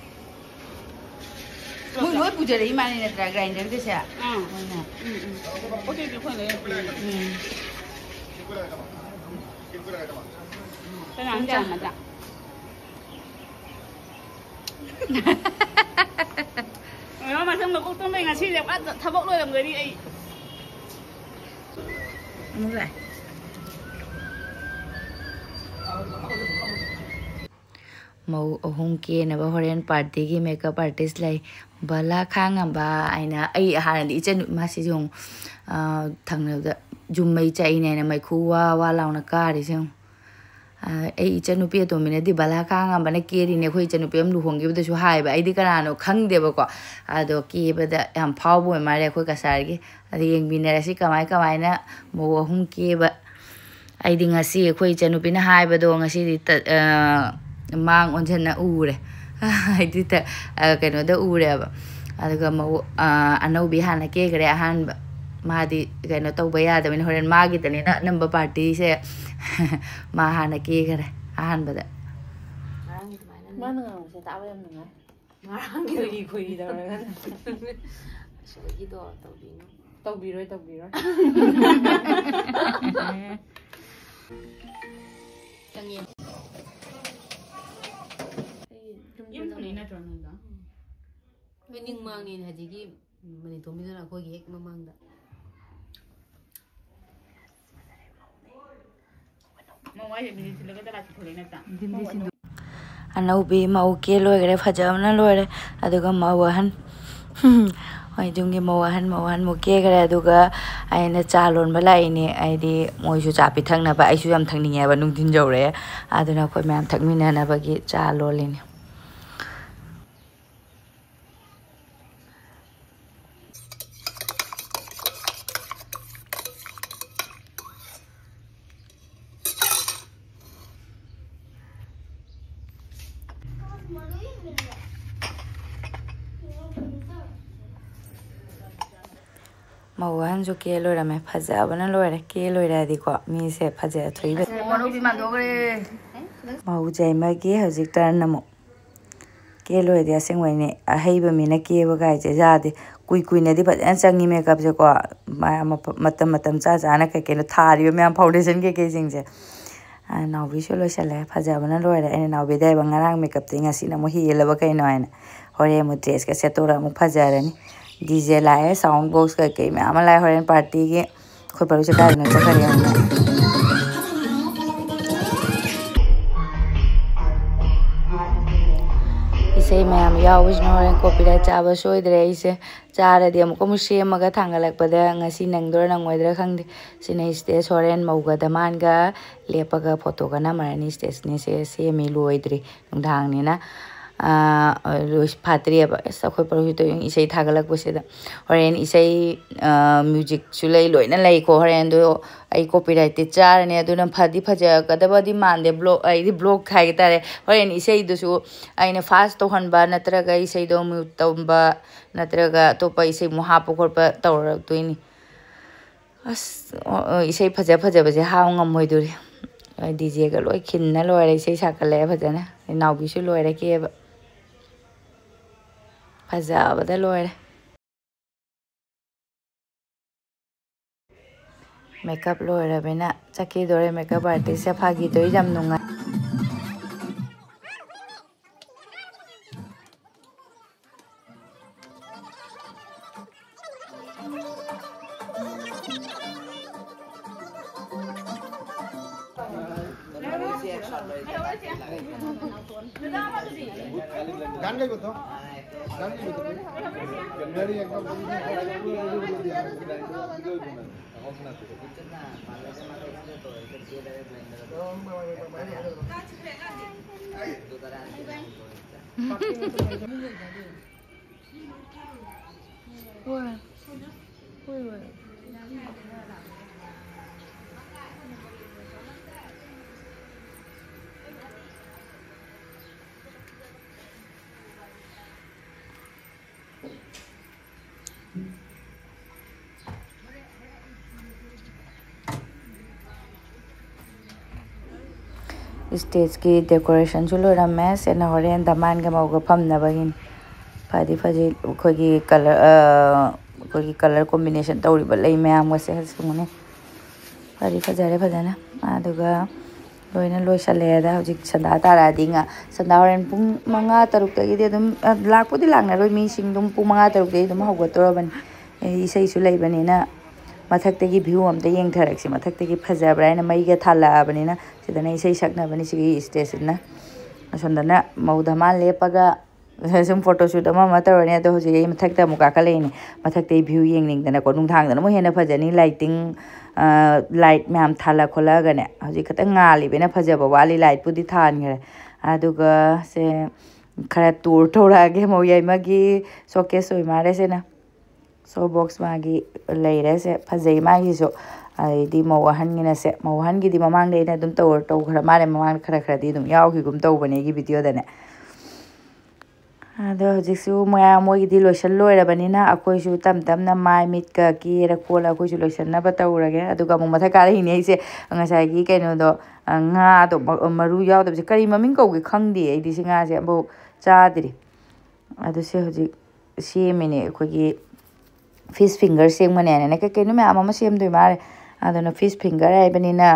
ꯃꯣꯏ ꯂꯣꯏ ꯄꯨꯖꯔꯛꯏ ꯃꯥꯜꯂꯦ ꯅꯠꯇ꯭ꯔꯥ, grinderꯒꯁꯦ? ꯑꯥ꯫ ꯃꯣꯏꯅ꯫ ꯎꯝ, ꯎꯝ꯫ ꯄꯣꯠ ꯆꯩꯗꯤ ꯑꯩꯈꯣꯏ ꯂꯣꯏ ꯄꯨꯏ꯫ ꯎꯝ꯫ ꯀꯅꯥꯅ ꯆꯥ ꯃꯆꯥ? ꯑꯣ, ꯃꯊꯪ ꯃꯀꯣꯛ ꯇꯣꯝꯕꯩ ꯉꯁꯤꯁꯦ ꯄꯨꯔꯥ ꯊꯕꯛ ꯂꯣꯏꯔꯝꯒꯅꯤ ꯑꯩ꯫ ꯑꯃꯨꯛ ꯂꯥꯛꯑꯦ꯫ ꯃꯧ ꯑꯍꯨꯝ ꯀꯦꯅꯕ ꯍꯣꯔꯦꯟ party ꯒꯤ makeup artist ꯂꯩ꯫ ꯕꯂꯥ ꯈꯥꯡꯉꯝꯕ ꯍꯥꯏꯅ ꯑꯩ ꯍꯥꯟꯅꯗꯤ ꯏꯆꯟ, ꯃꯥꯁꯤꯁꯨ ꯌꯦꯡꯉꯨ, ꯑꯥ, ꯊꯪꯅꯕꯗ ꯌꯨꯝ ꯃꯩ ꯆꯥꯛꯏꯅꯦꯅ ꯃꯩꯈꯨ ꯋꯥ ꯋꯥ ꯂꯥꯎꯅ ꯀꯥꯔꯤꯁꯦ ꯌꯦꯡꯉꯨ꯫ ꯑꯥ, ꯑꯩ ꯏꯆꯟꯅꯨꯄꯤ ꯑꯇꯣꯝꯕꯤꯅꯗꯤ ꯕꯂꯥ ꯈꯥꯡꯉꯝꯕꯅ ꯀꯦꯔꯤꯅꯦ, ꯑꯩꯈꯣꯏ ꯏꯆꯟꯅꯨꯄꯤ ꯑꯃ ꯂꯨꯍꯣꯡꯈꯤꯕꯗꯁꯨ ꯍꯥꯏꯕ꯫ ꯑꯩꯗꯤ ꯀꯅꯥꯅꯣ ꯈꯪꯗꯦꯕꯀꯣ꯫ ꯑꯗꯣ ꯀꯦꯕꯗ ꯌꯥꯝ ꯐꯥꯎꯕ ꯑꯣꯏ ꯃꯥꯜꯂꯦ ꯑꯩꯈꯣꯏ ꯀꯁꯥꯔꯒꯤ꯫ ꯑꯗ ꯌꯦꯡꯃꯤꯟꯅꯔꯁꯤ ꯀꯃꯥꯏ ꯀꯃꯥꯏꯅ ꯃꯧ ꯑꯍꯨꯝ ꯀꯦꯕ꯫ ꯑꯩꯗꯤ ꯉꯁꯤ ꯑꯩꯈꯣꯏ ꯏꯆꯟꯅꯨꯄꯤꯅ ꯍꯥꯏꯕꯗꯣ ꯉꯁꯤꯗꯤ ꯇ-, ꯑ, ꯃꯥꯡ ꯑꯣꯟꯁꯤꯟꯅ ꯎꯔꯦ꯫ ꯍꯥꯏꯗꯤ ꯇ-, ꯑ, ꯀꯩꯅꯣꯗ ꯎꯔꯦꯕ꯫ ꯑꯗꯨꯒ ꯃꯧ-, ꯑ, ꯑꯅꯧꯕꯤ ꯍꯥꯟꯅ ꯀꯦꯈ꯭ꯔꯦ ꯑꯍꯥꯟꯕ꯫ ꯃꯥꯗꯤ ꯀꯩꯅꯣ ꯇꯧꯕ ꯌꯥꯗꯕꯅꯤꯅ ꯍꯣꯔꯦꯟ ꯃꯥꯒꯤꯗꯅꯤꯅ ꯑꯅꯝꯕ party ꯁꯦ ꯃꯥ ꯍꯥꯟꯅ ꯀꯦꯈ꯭ꯔꯦ ꯑꯍꯥꯟꯕꯗ꯫ ꯉꯔꯥꯡꯒꯤ ꯑꯗꯨꯃꯥꯏꯅ ꯃꯥꯅ ꯉꯥꯡꯕꯁꯦ ꯇꯥꯕ ꯌꯥꯝ ꯅꯨꯡꯉꯥꯏ꯫ ꯉꯔꯥꯡꯒꯤ ꯈꯣꯏꯔꯤ ꯈꯣꯏꯔꯤ ꯇꯧꯔꯒ꯫ ꯑꯁꯤꯗꯒꯤꯗꯣ ꯇꯧꯕꯤꯅꯨ꯫ ꯇꯧꯕꯤꯔꯣꯏ, ꯇꯧꯕꯤꯔꯣꯏ꯫ ꯆꯪꯉꯦ꯫ ꯑꯩ ꯌꯨꯝ ꯌꯨꯝꯗ ꯊꯪꯅꯩ ꯅꯠꯇ꯭ꯔꯣ ꯅꯣꯏꯒ? ꯑꯩꯈꯣꯏ ꯅꯤꯡꯃꯥꯡꯅꯦ ꯍꯧꯖꯤꯛꯀꯤ ꯃꯅꯤꯊꯣꯝꯕꯤꯗꯨꯅ ꯑꯩꯈꯣꯏꯒꯤ ꯍꯦꯛ ꯃꯃꯥꯡꯗ꯫ ꯑꯅꯧꯕꯤ ꯃꯧ ꯀꯦ ꯂꯣꯏꯈ꯭ꯔꯦ, ꯐꯖꯕꯅ ꯂꯣꯏꯔꯦ꯫ ꯑꯗꯨꯒ ꯃꯧ ꯑꯍꯟ, ꯍꯣꯏ, ꯌꯨꯝꯒꯤ ꯃꯧ ꯑꯍꯟ, ꯃꯧ ꯑꯍꯟꯃꯨꯛ ꯀꯦꯈ꯭ꯔꯦ꯫ ꯑꯗꯨꯒ ꯑꯩꯅ ꯆꯥ ꯂꯣꯟꯕ ꯂꯥꯛꯏꯅꯦ, ꯍꯥꯏꯗꯤ ꯃꯣꯏꯁꯨ ꯆꯥ ꯄꯤꯊꯛꯅꯕ, ꯑꯩꯁꯨ ꯌꯥꯝ ꯊꯛꯅꯤꯡꯉꯦꯕ, ꯅꯨꯡꯊꯤꯟ ꯌꯧꯔꯛꯑꯦ꯫ ꯑꯗꯨꯅ ꯑꯩꯈꯣꯏ ꯃꯌꯥꯝ ꯊꯛꯃꯤꯟꯅꯅꯕꯒꯤ ꯆꯥ ꯂꯣꯜꯂꯤꯅꯦ꯫ ꯃꯧ ꯑꯍꯟꯁꯨ ꯀꯦ ꯂꯣꯏꯔꯝꯃꯦ꯫ ꯐꯖꯕꯅ ꯂꯣꯏꯔꯦ꯫ ꯀꯦ ꯂꯣꯏꯔꯛꯑꯗꯤꯀꯣ ꯃꯤꯁꯦ ꯐꯖ ꯊꯣꯛꯏꯕ꯫ ꯃꯧ ꯖꯩꯃꯒꯤ ꯍꯧꯖꯤꯛ ꯇꯔꯟ ꯑꯃꯨꯛ꯫ ꯀꯦ ꯂꯣꯏꯔꯗꯤ ꯑꯁꯦꯡꯕꯩꯅꯦ ꯑꯍꯩꯕ ꯃꯤꯅ ꯀꯦꯕ ꯀꯥꯏꯁꯦ ꯌꯥꯗꯦ꯫ ꯀꯨꯏ ꯀꯨꯏꯅꯗꯤ ꯐꯖꯅ ꯆꯪꯉꯤ ꯃꯦꯀꯞꯁꯦꯀꯣ꯫ ꯃ-, ꯃ-, ꯃꯇꯝ ꯃꯇꯝ ꯆꯥ ꯆꯥꯅ ꯀꯩ ꯀꯩꯅꯣ ꯊꯥꯔꯤꯕ ꯃꯌꯥꯝ, ꯐꯥꯎꯟꯗꯦꯁꯟ ꯀꯩꯀꯩꯁꯤꯡꯁꯦ꯫ ꯑ, ꯅꯥꯎꯕꯤꯁꯨ ꯂꯣꯏꯁꯜꯂꯦ꯫ ꯐꯖꯕꯅ ꯂꯣꯏꯔꯦ꯫ ꯑꯩꯅ ꯅꯥꯎꯕꯤꯗ ꯍꯥꯏꯕ, "ꯉꯔꯥꯡ ꯃꯦꯀꯞꯇꯤ ꯉꯁꯤꯅ ꯑꯃꯨꯛ ꯍꯦꯜꯂꯕ ꯀꯩꯅꯣ?" ꯍꯥꯏꯅ꯫ ꯍꯣꯔꯦꯟ ꯑꯃꯨꯛ ꯗ꯭ꯔꯦꯁꯀ ꯁꯦꯠꯇꯣꯔ ꯑꯃꯨꯛ ꯐꯖꯔꯅꯤ꯫ ꯗꯤ ꯖꯦ ꯂꯥꯛꯑꯦ, ꯁꯥꯎꯟ ꯕꯣꯛꯁ ꯀꯩꯀꯩ ꯃꯌꯥꯝ ꯑꯃ ꯂꯥꯛꯑꯦ꯫ ꯍꯣꯔꯦꯟ ꯄꯥꯔꯇꯤꯒꯤ ꯑꯩꯈꯣꯏ ꯄꯔꯨꯁꯦ ꯀꯥꯏꯗꯅꯣ ꯆꯠꯈ꯭ꯔꯦ ꯌꯦꯡꯉꯨꯅꯦ꯫ ꯏꯁꯩ ꯃꯌꯥꯝ ꯌꯥꯎꯕꯁꯤꯅ ꯍꯣꯔꯦꯟ ꯀꯣꯄꯤꯔꯥꯏꯠ ꯆꯥꯕ ꯁꯣꯏꯗ꯭ꯔꯦ꯫ ꯑꯩꯁꯦ ꯆꯥꯔꯗꯤ ꯑꯃꯨꯛꯀ ꯑꯃꯨꯛ ꯁꯦꯝꯃꯒ ꯊꯥꯡꯒꯠꯂꯛꯄꯗ ꯉꯁꯤ ꯅꯪꯗꯣꯏꯔꯥ ꯅꯪꯉꯣꯏꯗ꯭ꯔꯥ ꯈꯪꯗꯦ꯫ ꯁꯤꯅ ꯏꯁꯇꯦꯖ, ꯍꯣꯔꯦꯟ ꯃꯧꯒ ꯗꯃꯥꯟꯒ ꯂꯦꯞꯄꯒ ꯐꯣꯇꯣꯒ ꯅꯝꯃꯔꯅꯤ꯫ ꯏꯁꯇꯦꯖꯅꯤꯁꯦ ꯁꯦꯝꯃꯤ, ꯂꯣꯏꯗ꯭ꯔꯤ, ꯅꯨꯡꯗꯥꯡꯅꯤꯅ꯫ ꯑꯥ, ꯂꯣꯏ-, ꯐꯥꯠꯇ꯭ꯔꯤꯑꯕ꯫ ꯑꯁ, ꯑꯩꯈꯣꯏ ꯄꯔꯨꯁꯤꯗ ꯏꯁꯩ ꯊꯥꯒꯠꯂꯛꯄꯁꯤꯗ꯫ ꯍꯣꯔꯦꯟ ꯏꯁꯩ, ꯑꯥ, ꯃ꯭ꯌꯨꯖꯤꯛꯁꯨ ꯂꯩ, ꯂꯣꯏꯅ ꯂꯩꯀꯣ꯫ ꯍꯣꯔꯦꯟꯗꯣ ꯑꯩ ꯀꯣꯄꯤꯔꯥꯏꯠꯇꯤ ꯆꯥꯔꯅꯤ, ꯑꯗꯨꯅ ꯐꯗꯤ ꯐꯖꯒꯗꯕꯗꯤ ꯃꯥꯟꯗꯦ꯫ ꯕ꯭ꯂꯣꯛ, ꯑꯩꯗꯤ ꯕ꯭ꯂꯣꯛ ꯍꯥꯏꯒꯦ ꯇꯥꯔꯦ꯫ ꯍꯣꯔꯦꯟ ꯏꯁꯩꯗꯨꯁꯨ ꯑꯩꯅ ꯐꯥꯁ ꯇꯧꯍꯟꯕ ꯅꯠꯇ꯭ꯔꯒ ꯏꯁꯩꯗꯣ ꯃ꯭ꯌꯨꯠ ꯇꯧꯕ ꯅꯠꯇ꯭ꯔꯒ ꯑꯇꯣꯞꯄ ꯏꯁꯩ ꯑꯃꯨꯛ ꯍꯥꯞꯄ ꯈꯣꯠꯄ ꯇꯧꯔꯛꯇꯣꯏꯅꯤ꯫ ꯑꯁ, ꯑꯣ, ꯑꯣ, ꯏꯁꯩ ꯐꯖ ꯐꯖꯕꯁꯦ ꯍꯥꯎ ꯉꯝꯃꯣꯏꯗꯣꯔꯤ꯫ ꯗꯤ ꯖꯦꯒ ꯂꯣꯏ ꯈꯤꯟꯅ ꯂꯣꯏꯔꯦ, ꯏꯁꯩ ꯁꯥꯀꯠꯂꯛꯑꯦ ꯐꯖꯅ꯫ ꯏꯅꯥꯎꯕꯤꯁꯨ ꯂꯣꯏꯔꯦ ꯀꯦꯕ꯫ ꯐꯖꯕꯗ ꯂꯣꯏꯔꯦ꯫ ꯃꯦꯀꯞ ꯂꯣꯏꯔꯕꯅꯤꯅ ꯆꯠꯈꯤꯗꯣꯔꯦ꯫ ꯃꯦꯀꯞ ꯑꯥꯔꯇꯤꯁꯁꯦ ꯐꯥꯒꯤ ꯇꯧꯔꯤꯁꯦ ꯌꯥꯝ ꯅꯨꯡꯉꯥꯏ꯫ গান গাইবো তো? গান গাইবো তো? গাড়ি একদম Stageꯀꯤ decorationꯁꯨ ꯂꯣꯏꯔꯝꯃꯦ꯫ ꯁꯤꯅ ꯍꯣꯔꯦꯟ ꯗꯃꯥꯟꯒ ꯃꯧꯒ ꯐꯝꯅꯕꯒꯤꯅꯤ꯫ ꯐꯗꯤ ꯐꯖꯩ꯫ ꯑꯩꯈꯣꯏꯒꯤ colour, ꯑ, ꯑꯩꯈꯣꯏꯒꯤ colour combination ꯇꯧꯔꯤꯕ ꯂꯩ ꯃꯌꯥꯝꯒꯁꯦ ꯁꯤꯒꯨꯝꯕꯅꯤ꯫ ꯐꯗꯤ ꯐꯖꯔꯦ ꯐꯖꯅ꯫ ꯑꯗꯨꯒ ꯂꯣꯏꯅ ꯂꯣꯏꯁꯜꯂꯛꯑꯦꯗ꯫ ꯍꯧꯖꯤꯛ ꯁꯟꯗꯥ ꯇꯥꯔꯛꯑꯗꯤ ꯉ-, ꯁꯟꯗꯥ ꯍꯣꯔꯦꯟ ꯄꯨꯡ ꯃꯉꯥ ꯇꯔꯨꯛꯇꯒꯤꯗꯤ ꯑꯗꯨꯝ, ꯑ, ꯂꯥꯛꯄꯨꯗꯤ ꯂꯥꯛꯅꯔꯣꯏ ꯃꯤꯁꯤꯡ, ꯑꯗꯨꯝ ꯄꯨꯡ ꯃꯉꯥ ꯇꯔꯨꯛꯇꯒꯤ ꯑꯗꯨꯝ ꯍꯧꯒꯠꯇꯣꯔꯕꯅꯤ꯫ ꯑꯦ, ꯏꯁꯩꯁꯨ ꯂꯩꯕꯅꯤꯅ ꯃꯊꯛꯇꯒꯤ view ꯑꯝꯇ ꯌꯦꯡꯊꯔꯛꯁꯤ꯫ ꯃꯊꯛꯇꯒꯤ ꯐꯖꯕ꯭ꯔꯥ ꯍꯥꯏꯅ ꯃꯩꯒ ꯊꯥꯜꯂꯛꯑꯕꯅꯤꯅ ꯁꯤꯗꯅ ꯏꯁꯩ ꯁꯛꯅꯕꯅꯤ ꯁꯤꯒꯤ stageꯁꯤꯅ꯫ ꯑꯁꯣꯝꯗꯅ ꯃꯧ ꯙꯃꯥꯟ ꯂꯦꯞꯄꯒ ꯁꯨꯝ photoshoot ꯑꯃ ꯑꯃ ꯇꯧꯔꯅꯤ꯫ ꯑꯗꯣ ꯍꯧꯖꯤꯛ ꯑꯩ ꯃꯊꯛꯇ ꯑꯃꯨꯛ ꯀꯥꯈꯠꯂꯛꯏꯅꯦ꯫ ꯃꯊꯛꯇꯩ view ꯌꯦꯡꯅꯤꯡꯗꯅꯀꯣ꯫ ꯅꯨꯡꯗꯥꯡꯗꯅ ꯑꯃꯨꯛ ꯍꯦꯟꯅ ꯐꯖꯅꯤ꯫ Lighting, ꯑ, light ꯃꯌꯥꯝ ꯊꯥꯜꯂ ꯈꯣꯠꯂꯛꯑꯒꯅꯦ꯫ ꯍꯧꯖꯤꯛ ꯈꯤꯇꯪ ꯉꯥꯜꯂꯤꯕꯅ ꯐꯖꯕ ꯋꯥꯠꯂꯤ꯫ Lightꯄꯨꯗꯤ ꯊꯥꯟꯈ꯭ꯔꯦ꯫ ꯑꯗꯨꯒ ꯁꯦ ꯈꯔ tour ꯇꯧꯔꯛꯑꯒꯦ꯫ ꯃꯧ ꯌꯥꯏꯃꯒꯤ showcase ꯑꯣꯏ ꯃꯥꯜꯂꯦ ꯁꯤꯅ꯫ Show box ꯃꯥꯒꯤ ꯂꯩꯔꯦ ꯁꯦ꯫ ꯐꯖꯩ ꯃꯥꯒꯤꯁꯨ꯫ ꯑꯗꯩꯗꯤ ꯃꯧ ꯑꯍꯟꯒꯤꯅ ꯁꯦ꯫ ꯃꯧ ꯑꯍꯟꯒꯤꯗꯤ ꯃꯃꯥꯡꯗ ꯑꯩꯅ ꯑꯗꯨꯝ ꯇꯧꯔ-, ꯇꯧꯈ꯭ꯔ ꯃꯥꯜꯂꯦ꯫ ꯃꯃꯥꯡꯗ ꯈꯔ ꯈꯔꯗꯤ ꯑꯗꯨꯝ ꯌꯥꯎꯈꯤꯒꯨꯝ ꯇꯧꯕꯅꯦ ꯑꯩꯒꯤ videoꯗꯅꯦ꯫ ꯑꯗꯣ ꯍꯧꯖꯤꯛꯁꯨ ꯃꯌꯥꯝ ꯃꯣꯏꯒꯤꯗꯤ ꯂꯣꯏꯁꯤꯜ ꯂꯣꯏꯔꯕꯅꯤꯅ ꯑꯩꯈꯣꯏꯁꯨ ꯇꯞ ꯇꯞꯅ ꯃꯥꯏ ꯃꯤꯠꯀ ꯀꯦꯔ ꯈꯣꯠꯂ ꯑꯩꯈꯣꯏꯁꯨ ꯂꯣꯏꯁꯤꯟꯅꯕ ꯇꯧꯔꯒꯦ꯫ ꯑꯗꯨꯒ ꯑꯃꯨꯛ ꯃꯊꯛ ꯀꯥꯔꯛꯏꯅꯦ ꯑꯩꯁꯦ꯫ ꯉꯁꯥꯏꯒꯤ ꯀꯩꯅꯣꯗꯣ, ꯑ, ꯉꯥꯗꯣ ꯃ-, ꯃꯔꯨ ꯌꯥꯎꯗꯕꯁꯦ ꯀꯔꯤ ꯃꯃꯤꯡ ꯀꯧꯒꯦ ꯈꯪꯗꯦ ꯑꯩꯗꯤ꯫ ꯁꯤ ꯉꯥꯁꯦ ꯑꯃꯐꯥꯎ ꯆꯥꯗ꯭ꯔꯤ꯫ ꯑꯗꯨ ꯁꯤ ꯍꯧꯖꯤꯛ ꯁꯦꯝꯃꯤꯅꯦ꯫ ꯑꯩꯈꯣꯏꯒꯤ fish finger ꯁꯦꯝꯒꯅꯤ ꯍꯥꯏꯅꯅꯦ ꯀꯩ ꯀꯩꯅꯣ ꯃꯌꯥꯝ ꯑꯃ ꯁꯦꯝꯗꯣꯏ ꯃꯥꯜꯂꯦ꯫ ꯑꯗꯨꯅ fish finger ꯍꯥꯏꯕꯅꯤꯅ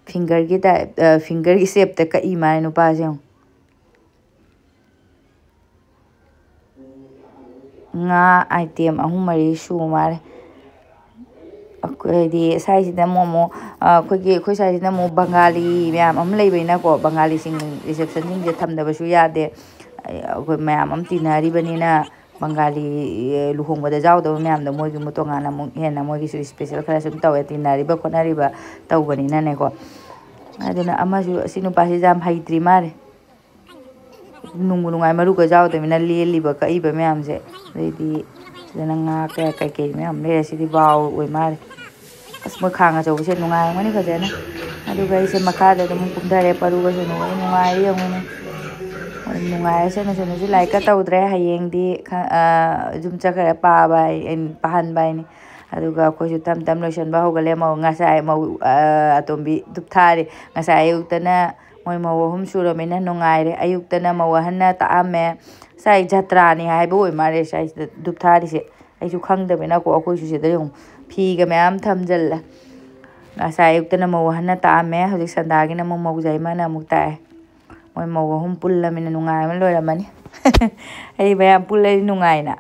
fingerꯒꯤ type, ꯑ, fingerꯒꯤ shapeꯇ ꯀꯛꯏ ꯃꯥꯜꯂꯦ ꯅꯨꯄꯥꯁꯦ꯫ ꯌꯦꯡꯉꯨ꯫ ꯉꯥ item ꯑꯍꯨꯝ ꯃꯔꯤ ꯁꯨ ꯃꯥꯜꯂꯦ꯫ ꯍꯥꯏꯗꯤ ꯁ꯭ꯋꯥꯏꯁꯤꯗ ꯑꯃꯨꯛ ꯑꯃꯨꯛ, ꯑ, ꯑꯩꯈꯣꯏꯒꯤ, ꯑꯩꯈꯣꯏ ꯁ꯭ꯋꯥꯏꯁꯤꯗ ꯑꯃꯨꯛ ꯕꯪꯒꯥꯂꯤ ꯃꯌꯥꯝ ꯑꯃ ꯂꯩꯕꯅꯤꯅꯀꯣ, ꯕꯪꯒꯥꯂꯤꯁꯤꯡ receptionꯁꯤꯡꯁꯦ ꯊꯝꯗꯕꯁꯨ ꯌꯥꯗꯦ꯫ ꯑꯩ, ꯑꯩꯈꯣꯏ ꯃꯌꯥꯝ ꯑꯃ ꯇꯤꯟꯅꯔꯤꯕꯅꯤꯅ, ꯕꯪꯒꯥꯂꯤ, ꯑꯦ, ꯂꯨꯍꯣꯡꯕꯗ ꯌꯥꯎꯗꯕ ꯃꯌꯥꯝꯗꯣ ꯃꯣꯏꯒꯤ ꯑꯃꯨꯛ ꯇꯣꯉꯥꯟꯅ ꯑꯃꯨꯛ ꯍꯦꯟꯅ ꯃꯣꯏꯒꯤꯁꯨ special ꯈꯔ ꯁꯨꯝ ꯇꯧꯋꯦ, ꯇꯤꯟꯅꯔꯤꯕ ꯈꯣꯠꯅꯔꯤꯕ ꯇꯧꯕꯅꯤꯅꯅꯦꯀꯣ꯫ ꯑꯗꯨꯅ ꯑꯃꯁꯨ, ꯑꯁꯤ ꯅꯨꯄꯥꯁꯤꯁꯨ ꯌꯥꯝ ꯍꯩꯇ꯭ꯔꯤ ꯃꯥꯜꯂꯦ꯫ ꯅꯨꯡꯕꯨ ꯅꯨꯡꯉꯥꯏ, ꯃꯔꯨꯒ ꯌꯥꯎꯗꯕꯅꯤꯅ ꯂꯦꯜꯂꯤꯕ ꯀꯛꯏꯕ ꯃꯌꯥꯝꯁꯦ꯫ ꯑꯗꯩꯗꯤ ꯁꯤꯗꯅ ꯉꯥ ꯀꯌꯥ ꯀꯩꯀꯩ ꯃꯌꯥꯝ ꯂꯩꯔꯦ꯫ ꯁꯤꯗꯤ ꯕꯥꯎ ꯑꯣꯏ ꯃꯥꯜꯂꯦ꯫ ꯑꯁ, ꯃꯣꯏ ꯈꯥꯡ ꯑꯆꯧꯕꯁꯦ ꯅꯨꯡꯉꯥꯏꯔꯝꯒꯅꯤ ꯐꯖꯅ꯫ ꯑꯗꯨꯒ ꯑꯩꯁꯦ ꯃꯈꯥꯗ ꯑꯗꯨꯝ ꯀꯨꯝꯊꯔꯦ꯫ ꯄꯔꯨꯒꯁꯨ ꯅꯨꯡꯉꯥꯏ, ꯅꯨꯡꯉꯥꯏꯔꯤ ꯌꯦꯡꯉꯨꯅꯦ꯫ ꯃꯣꯏ ꯅꯨꯡꯉꯥꯏꯔꯁꯅꯨ, ꯁꯅꯨꯁꯨ ꯂꯥꯏꯔꯤꯛꯀ ꯇꯧꯗ꯭ꯔꯦ꯫ ꯍꯌꯦꯡꯗꯤ ꯈ-, ꯑ, ꯌꯨꯝ ꯆꯠꯈ꯭ꯔꯦ ꯄꯥꯕ ꯍꯥꯏ-, ꯑꯩꯅ ꯄꯥꯍꯟꯕ ꯍꯥꯏꯅꯤ꯫ ꯑꯗꯨꯒ ꯑꯩꯈꯣꯏꯁꯨ ꯇꯞ ꯇꯞ ꯂꯣꯏꯁꯟꯕ ꯍꯧꯒꯠꯂꯦ꯫ ꯃꯧ ꯉꯁꯥꯏ ꯃꯧ, ꯑ, ꯑꯇꯣꯝꯕꯤ ꯙꯨꯞ ꯊꯥꯔꯤ꯫ ꯉꯁꯥꯏ ꯑꯌꯨꯛꯇꯅ ꯃꯣꯏ ꯃꯧ ꯑꯍꯨꯝ ꯁꯨꯔꯕꯅꯤꯅ ꯅꯨꯡꯉꯥꯏꯔꯦ꯫ ꯑꯌꯨꯛꯇꯅ ꯃꯧ ꯑꯍꯟꯅ ꯇꯥꯛꯑꯝꯃꯦ꯫ ꯉꯁꯥꯏ ꯖꯇ꯭ꯔꯥꯅꯤ ꯍꯥꯏꯕ ꯑꯣꯏ ꯃꯥꯜꯂꯦ ꯉꯁꯥꯏꯁꯤꯗ ꯙꯨꯞ ꯊꯥꯔꯤꯁꯦ꯫ ꯑꯩꯁꯨ ꯈꯪꯗꯕꯅꯤꯅꯀꯣ, ꯑꯩꯈꯣꯏꯁꯨ ꯁꯤꯗ ꯌꯦꯡꯉꯨ, ꯐꯤꯒ ꯃꯌꯥꯝ ꯊꯝꯖꯤꯜꯂꯦ꯫ ꯉꯁꯥꯏ ꯑꯌꯨꯛꯇꯅ ꯃꯧ ꯑꯍꯟꯅ ꯇꯥꯛꯑꯝꯃꯦ, ꯍꯧꯖꯤꯛ ꯁꯟꯗꯥꯒꯤꯅ ꯑꯃꯨꯛ ꯃꯧ ꯖꯥꯏꯃꯅ ꯑꯃꯨꯛ ꯇꯥꯛꯑꯦ꯫ ꯃꯣꯏ ꯃꯧ ꯑꯍꯨꯝ ꯄꯨꯜꯂꯃꯤꯅ ꯅꯨꯡꯉꯥꯏ ꯑꯃ ꯂꯣꯏꯔꯝꯃꯅꯤ꯫ ꯑꯩ ꯃꯌꯥꯝ ꯄꯨꯜꯂꯗꯤ ꯅꯨꯡꯉꯥꯏꯅ꯫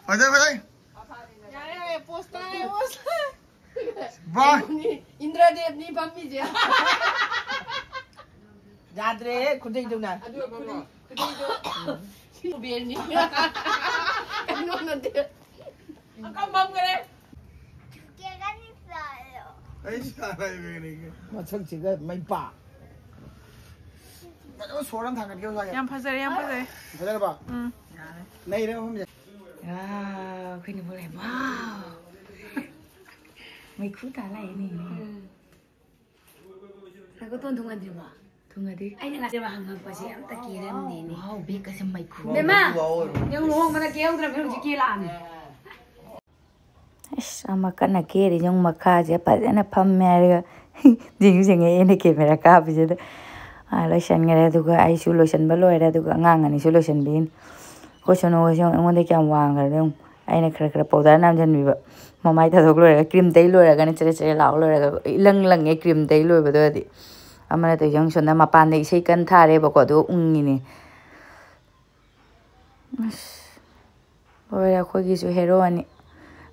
ꯐꯖꯩ, ꯐꯖꯩ꯫ ꯌꯥꯔꯦ, ꯌꯥꯔꯦ, ꯄꯣꯁ ꯇꯥꯔꯦ, ꯄꯣꯁ꯫ ꯕꯥꯏ꯫ ꯏꯟꯗ꯭ꯔꯗꯦꯕꯅꯤ ꯐꯝꯃꯤꯁꯦ꯫ ꯌꯥꯗ꯭ꯔꯦ, ꯈꯨꯗꯩꯗꯨꯅ꯫ ꯑꯗꯨꯒ ꯈꯨꯗꯩ-, ꯈꯨꯗꯩꯗꯣ ꯀꯨꯕꯦꯔꯅꯤ꯫ ꯀꯩꯅꯣ ꯅꯠꯇꯦ꯫ ꯑꯀꯝ ꯐꯝꯈ꯭ꯔꯦ꯫ ꯑꯩ ꯁꯥꯟꯅ ꯏꯕꯦꯟꯅꯤꯒꯤ꯫ ꯃꯁꯛꯁꯤꯒ ꯃꯩꯄꯥ꯫ ꯐꯖꯅ ꯁꯣꯔ ꯑꯃ ꯊꯥꯡꯒꯠꯀꯦ ꯁ꯭ꯋꯥꯏꯗ꯫ ꯌꯥꯝ ꯐꯖꯔꯦ, ꯌꯥꯝ ꯐꯖꯔꯦ꯫ ꯐꯖꯔꯕ? ꯎꯝ꯫ ꯌꯥꯔꯦ꯫ ꯅꯩꯔꯦ ꯃꯐꯝꯁꯦ꯫ ꯋꯥꯎ, ꯑꯩꯈꯣꯏ ꯅꯕꯨ ꯂꯩ꯫ ꯋꯥꯎ꯫ ꯃꯩꯈꯨ ꯇꯥ ꯂꯥꯛꯏꯅꯦ꯫ ꯎꯝ꯫ ꯉꯥꯏꯈꯣ, ꯇꯣꯟ ꯊꯨꯡꯉꯗ꯭ꯔꯤꯕꯣ? ꯊꯨꯡꯉꯗ꯭ꯔꯤ꯫ ꯑꯩꯅ ꯉꯁꯤ ꯍꯪꯉꯛꯄꯁꯦ ꯑꯝꯇ ꯀꯦꯔꯝꯗꯦꯅꯦ꯫ ꯋꯥꯎ, ꯕꯦꯛꯀꯁꯦ ꯃꯩꯈꯨ꯫ ꯕꯦꯝꯃ, ꯅꯪ ꯂꯨꯍꯣꯡꯕꯗ ꯀꯦꯍꯧꯗ꯭ꯔꯕꯅꯤ, ꯍꯧꯖꯤꯛ ꯀꯦ ꯂꯥꯛꯑꯝꯅꯦ꯫ ꯑꯁ, ꯑꯃ ꯀꯟꯅ ꯀꯦꯔꯤ ꯌꯦꯡꯉꯨ, ꯃꯈꯥꯁꯦ ꯐꯖꯅ ꯐꯝꯃꯦ ꯍꯥꯏꯔꯒ ꯌꯦꯡꯁꯨ ꯌꯦꯡꯉꯛꯑꯦꯅꯦ camera ꯀꯥꯞꯄꯁꯤꯗ꯫ ꯑꯥ, ꯂꯣꯏꯁꯟꯈ꯭ꯔꯦ꯫ ꯑꯗꯨꯒ ꯑꯩꯁꯨ ꯂꯣꯏꯁꯟꯕ ꯂꯣꯏꯔꯦ꯫ ꯑꯗꯨꯒ ꯑꯉꯥꯡ ꯑꯅꯤꯁꯨ ꯂꯣꯏꯁꯟꯕꯤꯅꯤ꯫ ꯑꯩꯈꯣꯏ ꯁꯣꯅꯨ ꯍꯣꯏꯁꯨ ꯑꯩꯉꯣꯟꯗ ꯀꯌꯥꯝ ꯋꯥꯡꯈ꯭ꯔꯦ ꯌꯦꯡꯉꯨ꯫ ꯑꯩꯅ ꯈꯔ ꯈꯔ powder ꯅꯝꯁꯤꯟꯕꯤꯕ꯫ ꯃꯃꯥꯏ ꯇꯥꯊꯣꯛ ꯂꯣꯏꯔꯒ, cream ꯇꯩ ꯂꯣꯏꯔꯒꯅꯦ, ꯆꯦꯔꯦ ꯆꯦꯔꯦ ꯂꯥꯎ ꯂꯣꯏꯔꯒ ꯏꯂꯪ ꯂꯪꯉꯦ cream ꯇꯩ ꯂꯣꯏꯕꯗꯣ꯫ ꯑꯗꯤ ꯑꯃꯅ ꯇꯧꯔꯤꯁꯦ ꯌꯦꯡꯉꯨ, ꯁꯣꯝꯗ ꯃꯄꯥꯟꯗ ꯏꯁꯩ ꯀꯟꯅ ꯊꯥꯔꯦꯕꯀꯣ, ꯑꯗꯨꯒ ꯎꯪꯉꯤꯅꯦ꯫ ꯑꯁ, ꯂꯣꯏꯔꯦ ꯑꯩꯈꯣꯏꯒꯤꯁꯨ ꯍꯦꯔꯣ ꯑꯅꯤ꯫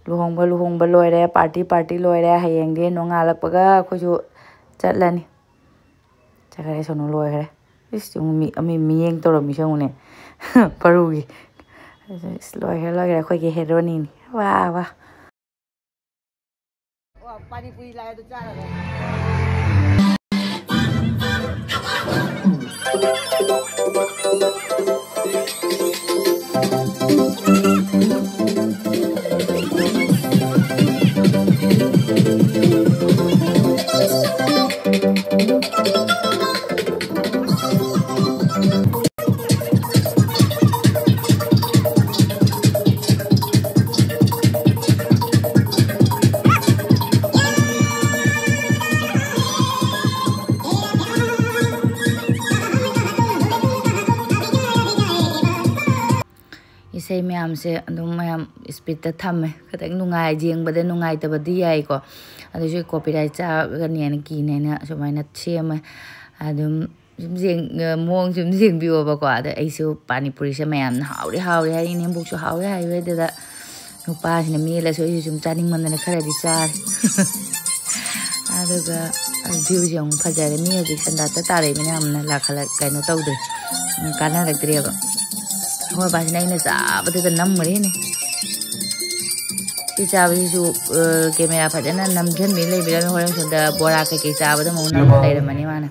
ꯂꯨꯍꯣꯡꯕ ꯂꯨꯍꯣꯡꯕ ꯂꯣꯏꯔꯦ, party party ꯂꯣꯏꯔꯦ꯫ ꯍꯌꯦꯡꯗꯤ ꯅꯣꯡꯉꯥꯜꯂꯛꯄꯒ ꯑꯩꯈꯣꯏꯁꯨ ꯆꯠꯂꯅꯤ꯫ ꯆꯠꯈ꯭ꯔꯦ, ꯁꯣꯅꯨ ꯂꯣꯏꯈ꯭ꯔꯦ꯫ ꯏꯁ, ꯌꯦꯡꯉꯨ, ꯃꯤ, ꯃꯤ ꯃꯤꯠꯌꯦꯡ ꯇꯧꯔꯝꯃꯤꯁꯦ ꯌꯦꯡꯉꯨꯅꯦ꯫ ꯄꯔꯨꯒꯤ꯫ ꯏꯁ, ꯂꯣꯏꯈ꯭ꯔꯦ, ꯂꯣꯏꯈ꯭ꯔꯦ, ꯑꯩꯈꯣꯏꯒꯤ ꯍꯦꯔꯣꯅꯤꯅꯤ꯫ ꯋꯥ, ꯋꯥ꯫ ꯏꯁꯩ ꯃꯌꯥꯝꯁꯦ ꯑꯗꯨꯝ ꯃꯌꯥꯝ speedꯇ ꯊꯝꯃꯦ꯫ ꯈꯤꯇꯪ ꯅꯨꯡꯉꯥꯏ, ꯌꯦꯡꯕꯗ ꯅꯨꯡꯉꯥꯏꯇꯕꯗꯤ ꯌꯥꯏꯀꯣ, ꯑꯗꯨꯁꯨ copyright ꯆꯥꯒꯅꯦꯅ ꯀꯤꯅꯦꯅ ꯁꯨꯃꯥꯏꯅ ꯁꯦꯝꯃꯦ꯫ ꯑꯗꯨꯝ ꯁꯨꯝ ꯌꯦꯡ-, ꯃꯑꯣꯡ ꯁꯨꯝ ꯌꯦꯡꯕꯤꯌꯣꯕꯀꯣ꯫ ꯑꯗ ꯑꯩꯁꯨ ꯄꯥꯅꯤꯄꯨꯔꯤꯁꯦ ꯃꯌꯥꯝꯅ ꯍꯥꯎꯔꯦ, ꯍꯥꯎꯔꯦ ꯍꯥꯏ, ꯏꯅꯦꯝꯕꯣꯛꯁꯨ ꯍꯥꯎꯔꯦ ꯍꯥꯏ꯫ ꯑꯗꯨꯗ ꯅꯨꯄꯥꯁꯤꯅ ꯃꯦꯠꯂꯁꯨ ꯑꯩꯁꯨ ꯁꯨꯝ ꯆꯥꯅꯤꯡꯃꯟꯗꯅ ꯈꯔꯗꯤ ꯆꯥꯔꯦ꯫ ꯑꯗꯨꯒ viewꯁꯦ ꯑꯃꯨꯛ ꯐꯖꯔꯦ꯫ ꯃꯤ ꯍꯧꯖꯤꯛ ꯁꯟꯗꯥꯠꯇ ꯇꯥꯔꯛꯏꯕꯅ ꯌꯥꯝꯅ ꯂꯥꯛꯈꯠꯂꯛ-, ꯀꯩꯅꯣ ꯇꯧꯗ꯭ꯔꯦ, ꯎꯝ, ꯀꯥꯟꯅꯔꯛꯇ꯭ꯔꯦꯕ꯫ ꯑꯩꯈꯣꯏ ꯕꯥꯁꯤꯅ ꯑꯩꯅ ꯆꯥꯕꯗꯨꯗ ꯅꯝꯈ꯭ꯔꯦꯅꯦ꯫ ꯁꯤ ꯆꯥꯕꯁꯤꯁꯨ, ꯑ, camera ꯐꯖꯅ ꯅꯝꯁꯤꯟꯕꯤ ꯂꯩꯕꯤꯔꯝꯃꯦ꯫ ꯍꯣꯔꯦꯟ ꯁꯣꯝꯗ ꯕꯣꯔꯥ ꯀꯩꯀꯩ ꯆꯥꯕꯗ ꯑꯃꯨꯛ ꯅꯝ ꯂꯩꯔꯝꯃꯅꯤ ꯃꯥꯅ꯫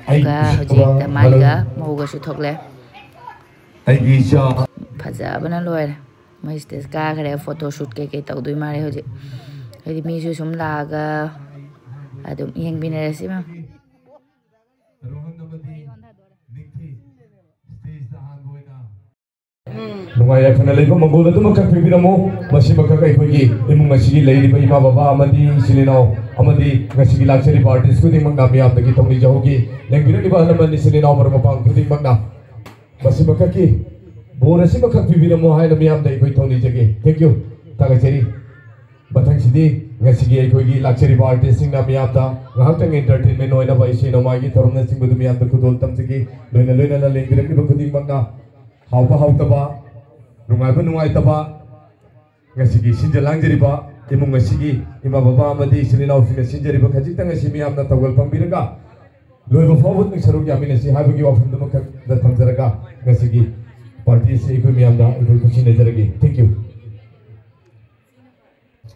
ꯑꯗꯨꯒ ꯍꯧꯖꯤꯛꯇ ꯃꯥꯒ ꯃꯧꯒꯁꯨ ꯊꯣꯛꯂꯦ꯫ ꯑꯩꯒꯤ ꯏꯆꯥ꯫ ꯐꯖꯕꯅ ꯂꯣꯏꯔꯦ꯫ ꯃꯣꯏ stage ꯀꯥꯈ꯭ꯔꯦ, photo shoot ꯀꯩꯀꯩ ꯇꯧꯗꯣꯏ ꯃꯥꯜꯂꯦ ꯍꯧꯖꯤꯛ꯫ ꯍꯥꯏꯗꯤ ꯃꯤꯁꯨ ꯁꯨꯝ ꯂꯥꯛꯑꯒ ꯑꯗꯨꯝ ꯌꯦꯡꯃꯤꯟꯅꯔꯁꯤ ꯃꯌꯥꯝ꯫ ꯔꯣꯍꯟ ꯑꯃꯗꯤ ꯅꯤꯡꯊꯤ stageꯇ ꯑꯍꯥꯟꯕ ꯑꯣꯏꯅ ꯎꯝ꯫ ꯅꯨꯡꯉꯥꯏ ꯌꯥꯏꯐꯅ ꯂꯩꯕ ꯃꯪꯒꯣꯜ ꯑꯗꯨꯃꯛ ꯀꯠꯄꯤꯕꯤꯔꯝꯃꯨ꯫ ꯃꯁꯤꯃꯈꯛ ꯑꯩꯈꯣꯏꯒꯤ ꯏꯃꯨꯡ ꯑꯁꯤꯒꯤ ꯂꯩꯔꯤꯕ ꯏꯃꯥ ꯕꯕꯥ ꯑꯃꯗꯤ ꯏꯆꯤꯜ ꯏꯅꯥꯎ ꯑꯃꯗꯤ ꯉꯁꯤꯒꯤ ꯂꯥꯛꯆꯔꯤꯕ artist ꯈꯨꯗꯤꯡꯃꯛꯅ ꯃꯤꯌꯥꯝꯗꯒꯤ ꯊꯧꯅꯤꯖꯍꯧꯒꯦ꯫ ꯂꯦꯡꯕꯤꯔꯛꯂꯤꯕ ꯑꯍꯜ ꯂꯃꯟ ꯏꯆꯤꯜ ꯏꯅꯥꯎ ꯃꯔꯨꯞ ꯃꯄꯥꯡ ꯈꯨꯗꯤꯡꯃꯛꯅ ꯃꯁꯤꯃꯈꯛꯀꯤ ꯕꯣꯔ ꯑꯁꯤꯃꯈꯛ ꯄꯤꯕꯤꯔꯝꯃꯨ ꯍꯥꯏꯅ ꯃꯤꯌꯥꯝꯗ ꯑꯩꯈꯣꯏ ꯊꯧꯅꯤꯖꯒꯦ꯫ Thank you꯫ ꯊꯥꯒꯠꯆꯔꯤ꯫ ꯃꯊꯪꯁꯤꯗꯤ ꯉꯁꯤꯒꯤ ꯑꯩꯈꯣꯏꯒꯤ ꯂꯥꯛꯆꯔꯤꯕ artist ꯁꯤꯡꯅ ꯃꯤꯌꯥꯝꯗ ꯉꯥꯏꯍꯥꯛꯇꯪ entertainment ꯑꯣꯏꯅꯕ ꯏꯁꯩ ꯅꯣꯡꯃꯥꯏꯒꯤ ꯊꯧꯔꯝꯅꯆꯤꯡꯕꯗꯨ ꯃꯤꯌꯥꯝꯗ ꯈꯨꯗꯣꯜ ꯇꯝꯖꯒꯦ꯫ ꯂꯣꯏꯅ ꯂꯣꯏꯅꯅ ꯂꯦꯡꯕꯤꯔꯛꯂꯤꯕ ꯈꯨꯗꯤꯡꯃꯛꯅ ꯍꯥꯎꯕ ꯍꯥꯎꯇꯕ, ꯅꯨꯡꯉꯥꯏꯕ ꯅꯨꯡꯉꯥꯏꯇꯕ, ꯉꯁꯤꯒꯤ ꯁꯤꯟꯖ ꯂꯥꯡꯖꯔꯤꯕ ꯏꯃꯨꯡ ꯑꯁꯤꯒꯤ ꯏꯃꯥ ꯕꯕꯥ ꯑꯃꯗꯤ ꯏꯆꯤꯜ ꯏꯅꯥꯎꯁꯤꯡꯅ ꯁꯤꯟꯖꯔꯤꯕ ꯈꯖꯤꯛꯇꯪ ꯑꯁꯤ ꯃꯤꯌꯥꯝꯅ ꯊꯧꯒꯜ ꯄꯥꯡꯕꯤꯔꯒ ꯂꯣꯏꯕ ꯐꯥꯎꯕ ꯁꯔꯨꯛ ꯌꯥꯃꯤꯟꯅꯁꯤ ꯍꯥꯏꯕꯒꯤ ꯋꯥꯐꯝꯗꯨꯃꯈꯛꯇ ꯊꯝꯖꯔꯒ ꯉꯁꯤꯒꯤ party ꯑꯁꯤ ꯑꯩꯈꯣꯏ ꯃꯤꯌꯥꯝꯗ ꯑꯩꯈꯣꯏ ꯈꯨꯠꯁꯤꯟꯅꯖꯔꯒꯦ꯫ Thank you꯫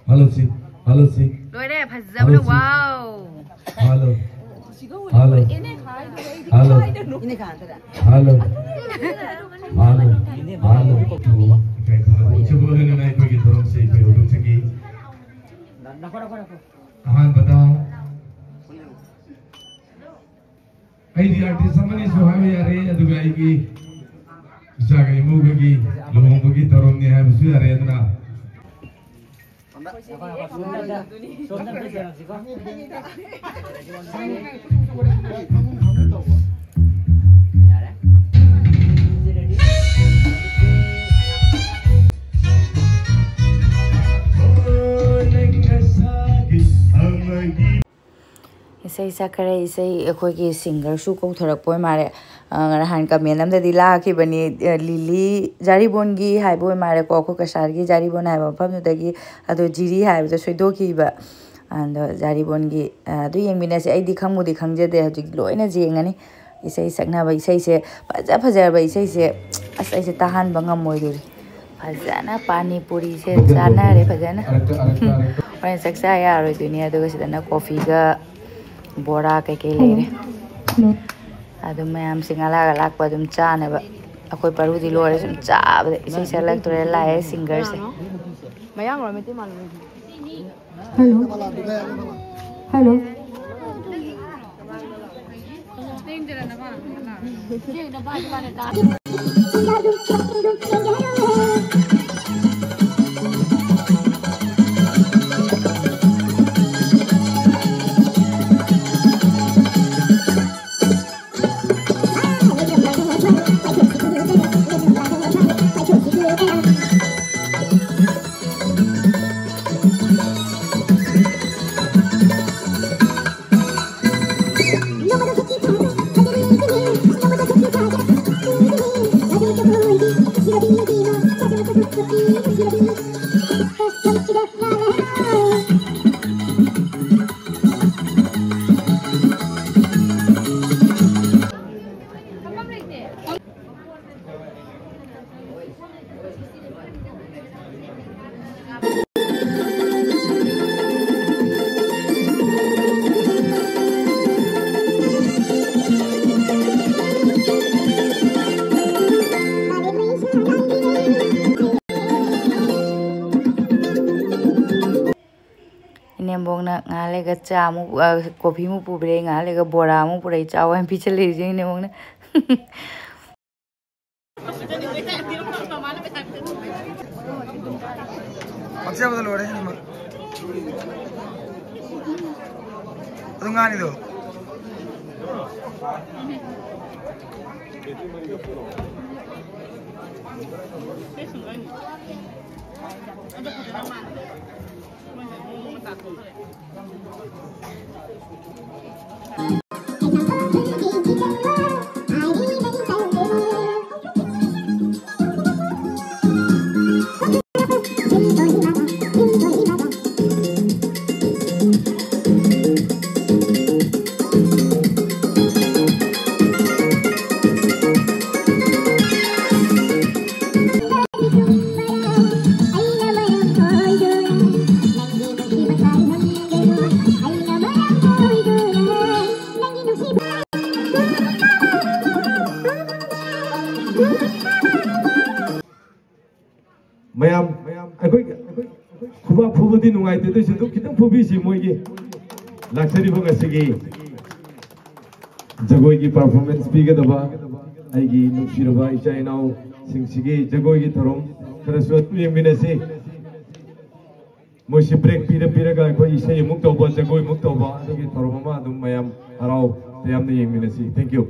Hello, ꯁꯤ꯫ Hello, ꯁꯤ꯫ ꯂꯣꯏꯔꯦ, ꯐꯖꯕꯅ꯫ Hello, ꯁꯤ꯫ Wow꯫ Hello꯫ Hello꯫ Hello꯫ Hello꯫ Hello꯫ Hello꯫ ꯎꯆꯕ ꯑꯣꯏꯅ ꯑꯩꯈꯣꯏꯒꯤ ꯊꯧꯔꯝꯁꯦ ꯑꯩꯈꯣꯏ ꯍꯧꯗꯣꯛꯆꯒꯦ꯫ ꯑꯍꯥꯟꯕꯗ ꯑꯩꯗꯤ artist ꯑꯃꯅꯤꯁꯨ ꯍꯥꯏꯕ ꯌꯥꯔꯦ, ꯑꯗꯨꯒ ꯑꯩꯒꯤ ꯏꯆꯥꯒ ꯏꯃꯧꯒꯒꯤ ꯂꯨꯍꯣꯡꯕꯒꯤ ꯊꯧꯔꯝꯅꯤ ꯍꯥꯏꯕꯁꯨ ꯌꯥꯔꯦ꯫ ꯑꯗꯨꯅ ꯏꯁꯩ ꯁꯛꯈꯔꯦ, ꯏꯁꯩ ꯑꯩꯈꯣꯏꯒꯤ singerꯁꯨ ꯀꯧꯊꯣꯔꯛꯄ ꯑꯣꯏ ꯃꯥꯜꯂꯦ꯫ ꯑ, ꯅꯍꯥꯟ comment ꯑꯝꯗꯗꯤ ꯂꯥꯛꯈꯤꯕꯅꯤ, ꯑ, ꯂꯤꯂꯤ ꯖꯥꯔꯤꯕꯣꯟꯒꯤ ꯍꯥꯏꯕ ꯑꯣꯏ ꯃꯥꯜꯂꯦꯀꯣ, ꯑꯩꯈꯣꯏ ꯀꯁꯥꯔꯒꯤ ꯖꯥꯔꯤꯕꯣꯟ ꯍꯥꯏꯕ ꯃꯐꯝꯗꯨꯗꯒꯤ, ꯑꯗꯣ ꯖꯤꯔꯤ ꯍꯥꯏꯕꯗꯣ ꯁꯣꯏꯗꯣꯛꯈꯤꯕ꯫ ꯑꯗꯣ ꯖꯥꯔꯤꯕꯣꯟꯒꯤ, ꯑ, ꯑꯗꯨ ꯌꯦꯡꯃꯤꯟꯅꯁꯦ꯫ ꯑꯩꯗꯤ ꯈꯪꯕꯨꯗꯤ ꯈꯪꯖꯗꯦ, ꯍꯧꯖꯤꯛ ꯂꯣꯏꯅ ꯌꯦꯡꯉꯅꯤ꯫ ꯏꯁꯩ ꯁꯛꯅꯕ, ꯏꯁꯩꯁꯦ ꯐꯖ ꯐꯖꯔꯕ ꯏꯁꯩꯁꯦ, ꯑꯁ, ꯑꯩꯁꯦ ꯇꯥꯍꯟꯕ ꯉꯝꯃꯣꯏꯗꯣꯔꯤ꯫ ꯐꯖꯅ ꯄꯥꯅꯤ ꯄꯨꯔꯤꯁꯦ ꯆꯥꯅꯔꯦ ꯐꯖꯅ꯫ ꯍꯣꯔꯦꯟ ꯆꯥꯛ ꯆꯥ ꯌꯥꯔꯣꯏꯗꯣꯏꯅꯤ꯫ ꯑꯗꯨꯒ ꯁꯤꯗꯅ coffeeꯒ ꯕꯣꯔꯥ ꯀꯩꯀꯩ ꯂꯩꯔꯦ꯫ ꯑꯗꯨꯝ ꯃꯌꯥꯝꯁꯦ ꯉꯂꯥꯒ ꯂꯥꯛꯄ ꯑꯗꯨꯝ ꯆꯥꯅꯕ꯫ ꯑꯩꯈꯣꯏ ꯄꯔꯨꯗꯤ ꯂꯣꯏꯔꯦ ꯁꯨꯝ ꯆꯥꯕꯗ꯫ ꯏꯁꯩ ꯁꯛꯂꯛꯇꯣꯔꯦ, ꯂꯥꯛꯑꯦ singerꯁꯦ꯫ ꯃꯌꯥꯡꯂꯣ ꯃꯩꯇꯩ ꯃꯥꯜꯂꯣ? Hello. Hello. ꯅꯦꯝꯕꯣꯛꯅ ꯉꯥꯏꯍꯥꯛ ꯂꯩꯒ ꯆꯥ ꯑꯃꯨꯛ, ꯑ, ꯀꯣꯐꯤ ꯑꯃꯨꯛ ꯄꯨꯕꯤꯔꯛꯏ, ꯉꯥꯏꯍꯥꯛ ꯂꯩꯒ ꯕꯣꯔꯥ ꯑꯃꯨꯛ ꯄꯨꯔꯛꯏ, ꯆꯥꯎ ꯍꯥꯏꯅ ꯄꯤꯁꯜꯂꯛꯏꯁꯦ ꯅꯦꯝꯕꯣꯛꯅ꯫ ꯄꯛꯆꯕꯗ ꯂꯣꯏꯔꯦ ꯏꯃꯥ꯫ ꯑꯗꯨ ꯉꯥꯅꯤꯗꯣ꯫ ꯃꯌꯥꯝ, ꯑꯩꯈꯣꯏ ꯈꯨꯕꯥꯛ ꯐꯨꯕꯗꯤ ꯅꯨꯡꯉꯥꯏꯇꯦ, ꯑꯗꯨꯏꯁꯨ ꯑꯗꯨꯝ ꯈꯤꯇꯪ ꯐꯨꯕꯤꯁꯤ꯫ ꯃꯣꯏꯒꯤ ꯂꯥꯛꯆꯔꯤꯕ ꯉꯁꯤꯒꯤ ꯖꯒꯣꯏꯒꯤ performance ꯄꯤꯒꯗꯕ ꯑꯩꯒꯤ ꯅꯨꯡꯁꯤꯔꯕ ꯏꯆꯥ ꯏꯅꯥꯎꯁꯤꯡꯁꯤꯒꯤ ꯖꯒꯣꯏꯒꯤ ꯊꯧꯔꯝ ꯈꯔꯁꯨ ꯑꯗꯨꯝ ꯌꯦꯡꯃꯤꯟꯅꯁꯤ꯫ ꯃꯣꯏꯁꯤ break ꯄꯤꯔ ꯄꯤꯔꯒ ꯑꯩꯈꯣꯏ ꯏꯁꯩ ꯑꯃꯨꯛ ꯇꯧꯕ, ꯖꯒꯣꯏ ꯑꯃꯨꯛ ꯇꯧꯕ, ꯑꯗꯨꯒꯤ ꯊꯧꯔꯝ ꯑꯃ ꯑꯗꯨꯝ ꯃꯌꯥꯝ ꯍꯔꯥꯎ ꯇꯌꯥꯝꯅ ꯌꯦꯡꯃꯤꯟꯅꯁꯤ꯫ Thank you.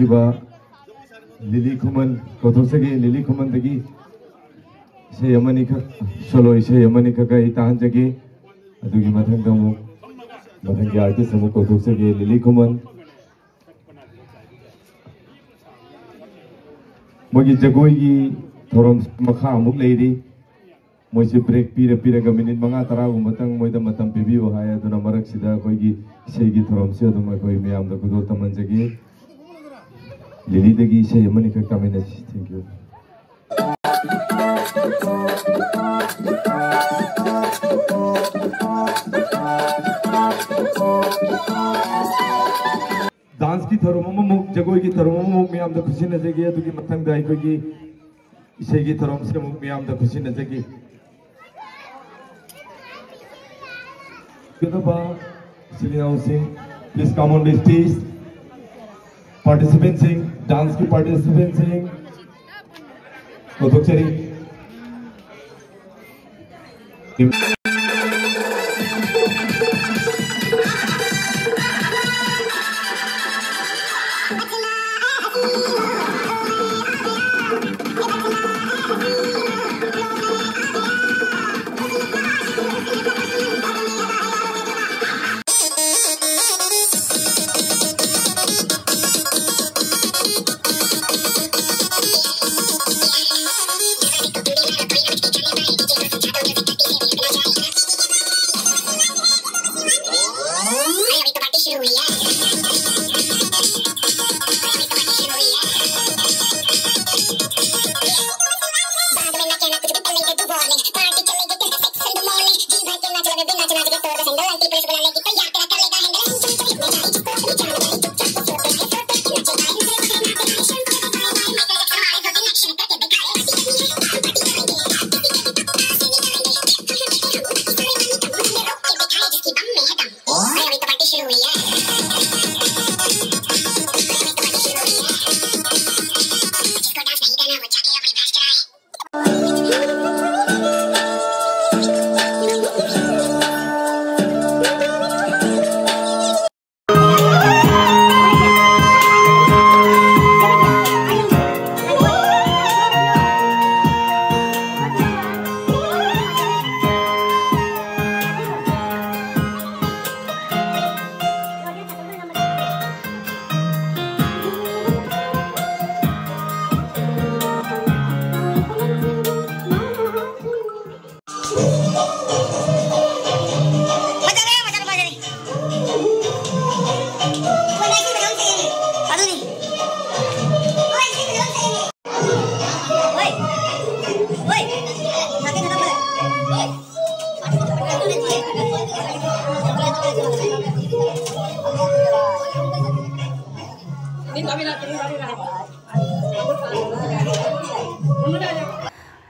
ꯏꯕ ꯂꯤꯂꯤ ꯈꯨꯃꯟ ꯀꯧꯊꯣꯛꯆꯒꯦ꯫ ꯂꯤꯂꯤ ꯈꯨꯃꯟꯗꯒꯤ ꯏꯁꯩ ꯑꯃꯅꯤꯈꯛ, ꯁꯣꯂꯣ ꯏꯁꯩ ꯑꯃꯅꯤꯈꯛ ꯑꯩ ꯇꯥꯍꯟꯖꯒꯦ꯫ ꯑꯗꯨꯒꯤ ꯃꯊꯪꯗ ꯑꯃꯨꯛ ꯃꯊꯪꯒꯤ ꯑꯥꯔꯇꯤꯁ ꯑꯃꯨꯛ ꯀꯧꯊꯣꯛꯆꯒꯦ꯫ ꯂꯤꯂꯤ ꯈꯨꯃꯟ꯫ ꯃꯣꯏꯒꯤ ꯖꯒꯣꯏꯒꯤ ꯊꯧꯔꯝ ꯃꯈꯥ ꯑꯃꯨꯛ ꯂꯩꯔꯤ꯫ ꯃꯣꯏꯁꯦ ꯕ꯭ꯔꯦꯛ ꯄꯤꯔ ꯄꯤꯔꯒ ꯃꯤꯅꯤꯠ ꯃꯉꯥ ꯇꯔꯥꯒꯨꯝꯕꯇꯪ ꯃꯣꯏꯗ ꯃꯇꯝ ꯄꯤꯕꯤꯌꯨ ꯍꯥꯏ꯫ ꯑꯗꯨꯅ ꯃꯔꯛꯁꯤꯗ ꯑꯩꯈꯣꯏꯒꯤ ꯏꯁꯩꯒꯤ ꯊꯧꯔꯝꯁꯦ ꯑꯗꯨꯝ ꯑꯩꯈꯣꯏ ꯃꯌꯥꯝꯗ ꯈꯨꯗꯣꯜ ꯇꯝꯍꯟꯖꯒꯦ꯫ ꯂꯤꯂꯤꯗꯒꯤ ꯏꯁꯩ ꯑꯃꯅꯤꯈꯛ ꯇꯥꯃꯤꯟꯅꯁꯤ꯫ Thank you꯫ ꯗꯥꯟꯁꯀꯤ ꯊꯧꯔꯝ ꯑꯃꯃꯨꯛ, ꯖꯒꯣꯏꯒꯤ ꯊꯧꯔꯝ ꯑꯃꯃꯨꯛ ꯃꯌꯥꯝꯗ ꯈꯨꯠꯁꯤꯟꯅꯖꯒꯦ꯫ ꯑꯗꯨꯒꯤ ꯃꯊꯪꯗ ꯑꯩꯈꯣꯏꯒꯤ ꯏꯁꯩꯒꯤ ꯊꯧꯔꯝꯁꯦ ꯑꯃꯨꯛ ꯃꯌꯥꯝꯗ ꯈꯨꯠꯁꯤꯟꯅꯖꯒꯦ꯫ ꯀꯗꯕ ꯏꯆꯤꯜ ꯏꯅꯥꯎꯁꯤꯡ, please come on the stage. Participantꯁꯤꯡ, ꯗꯥꯟꯁꯀꯤ ꯄꯥꯔꯇꯤꯁꯤꯄꯦꯟꯁꯤꯡ ꯀꯧꯊꯣꯛꯆꯔꯤ꯫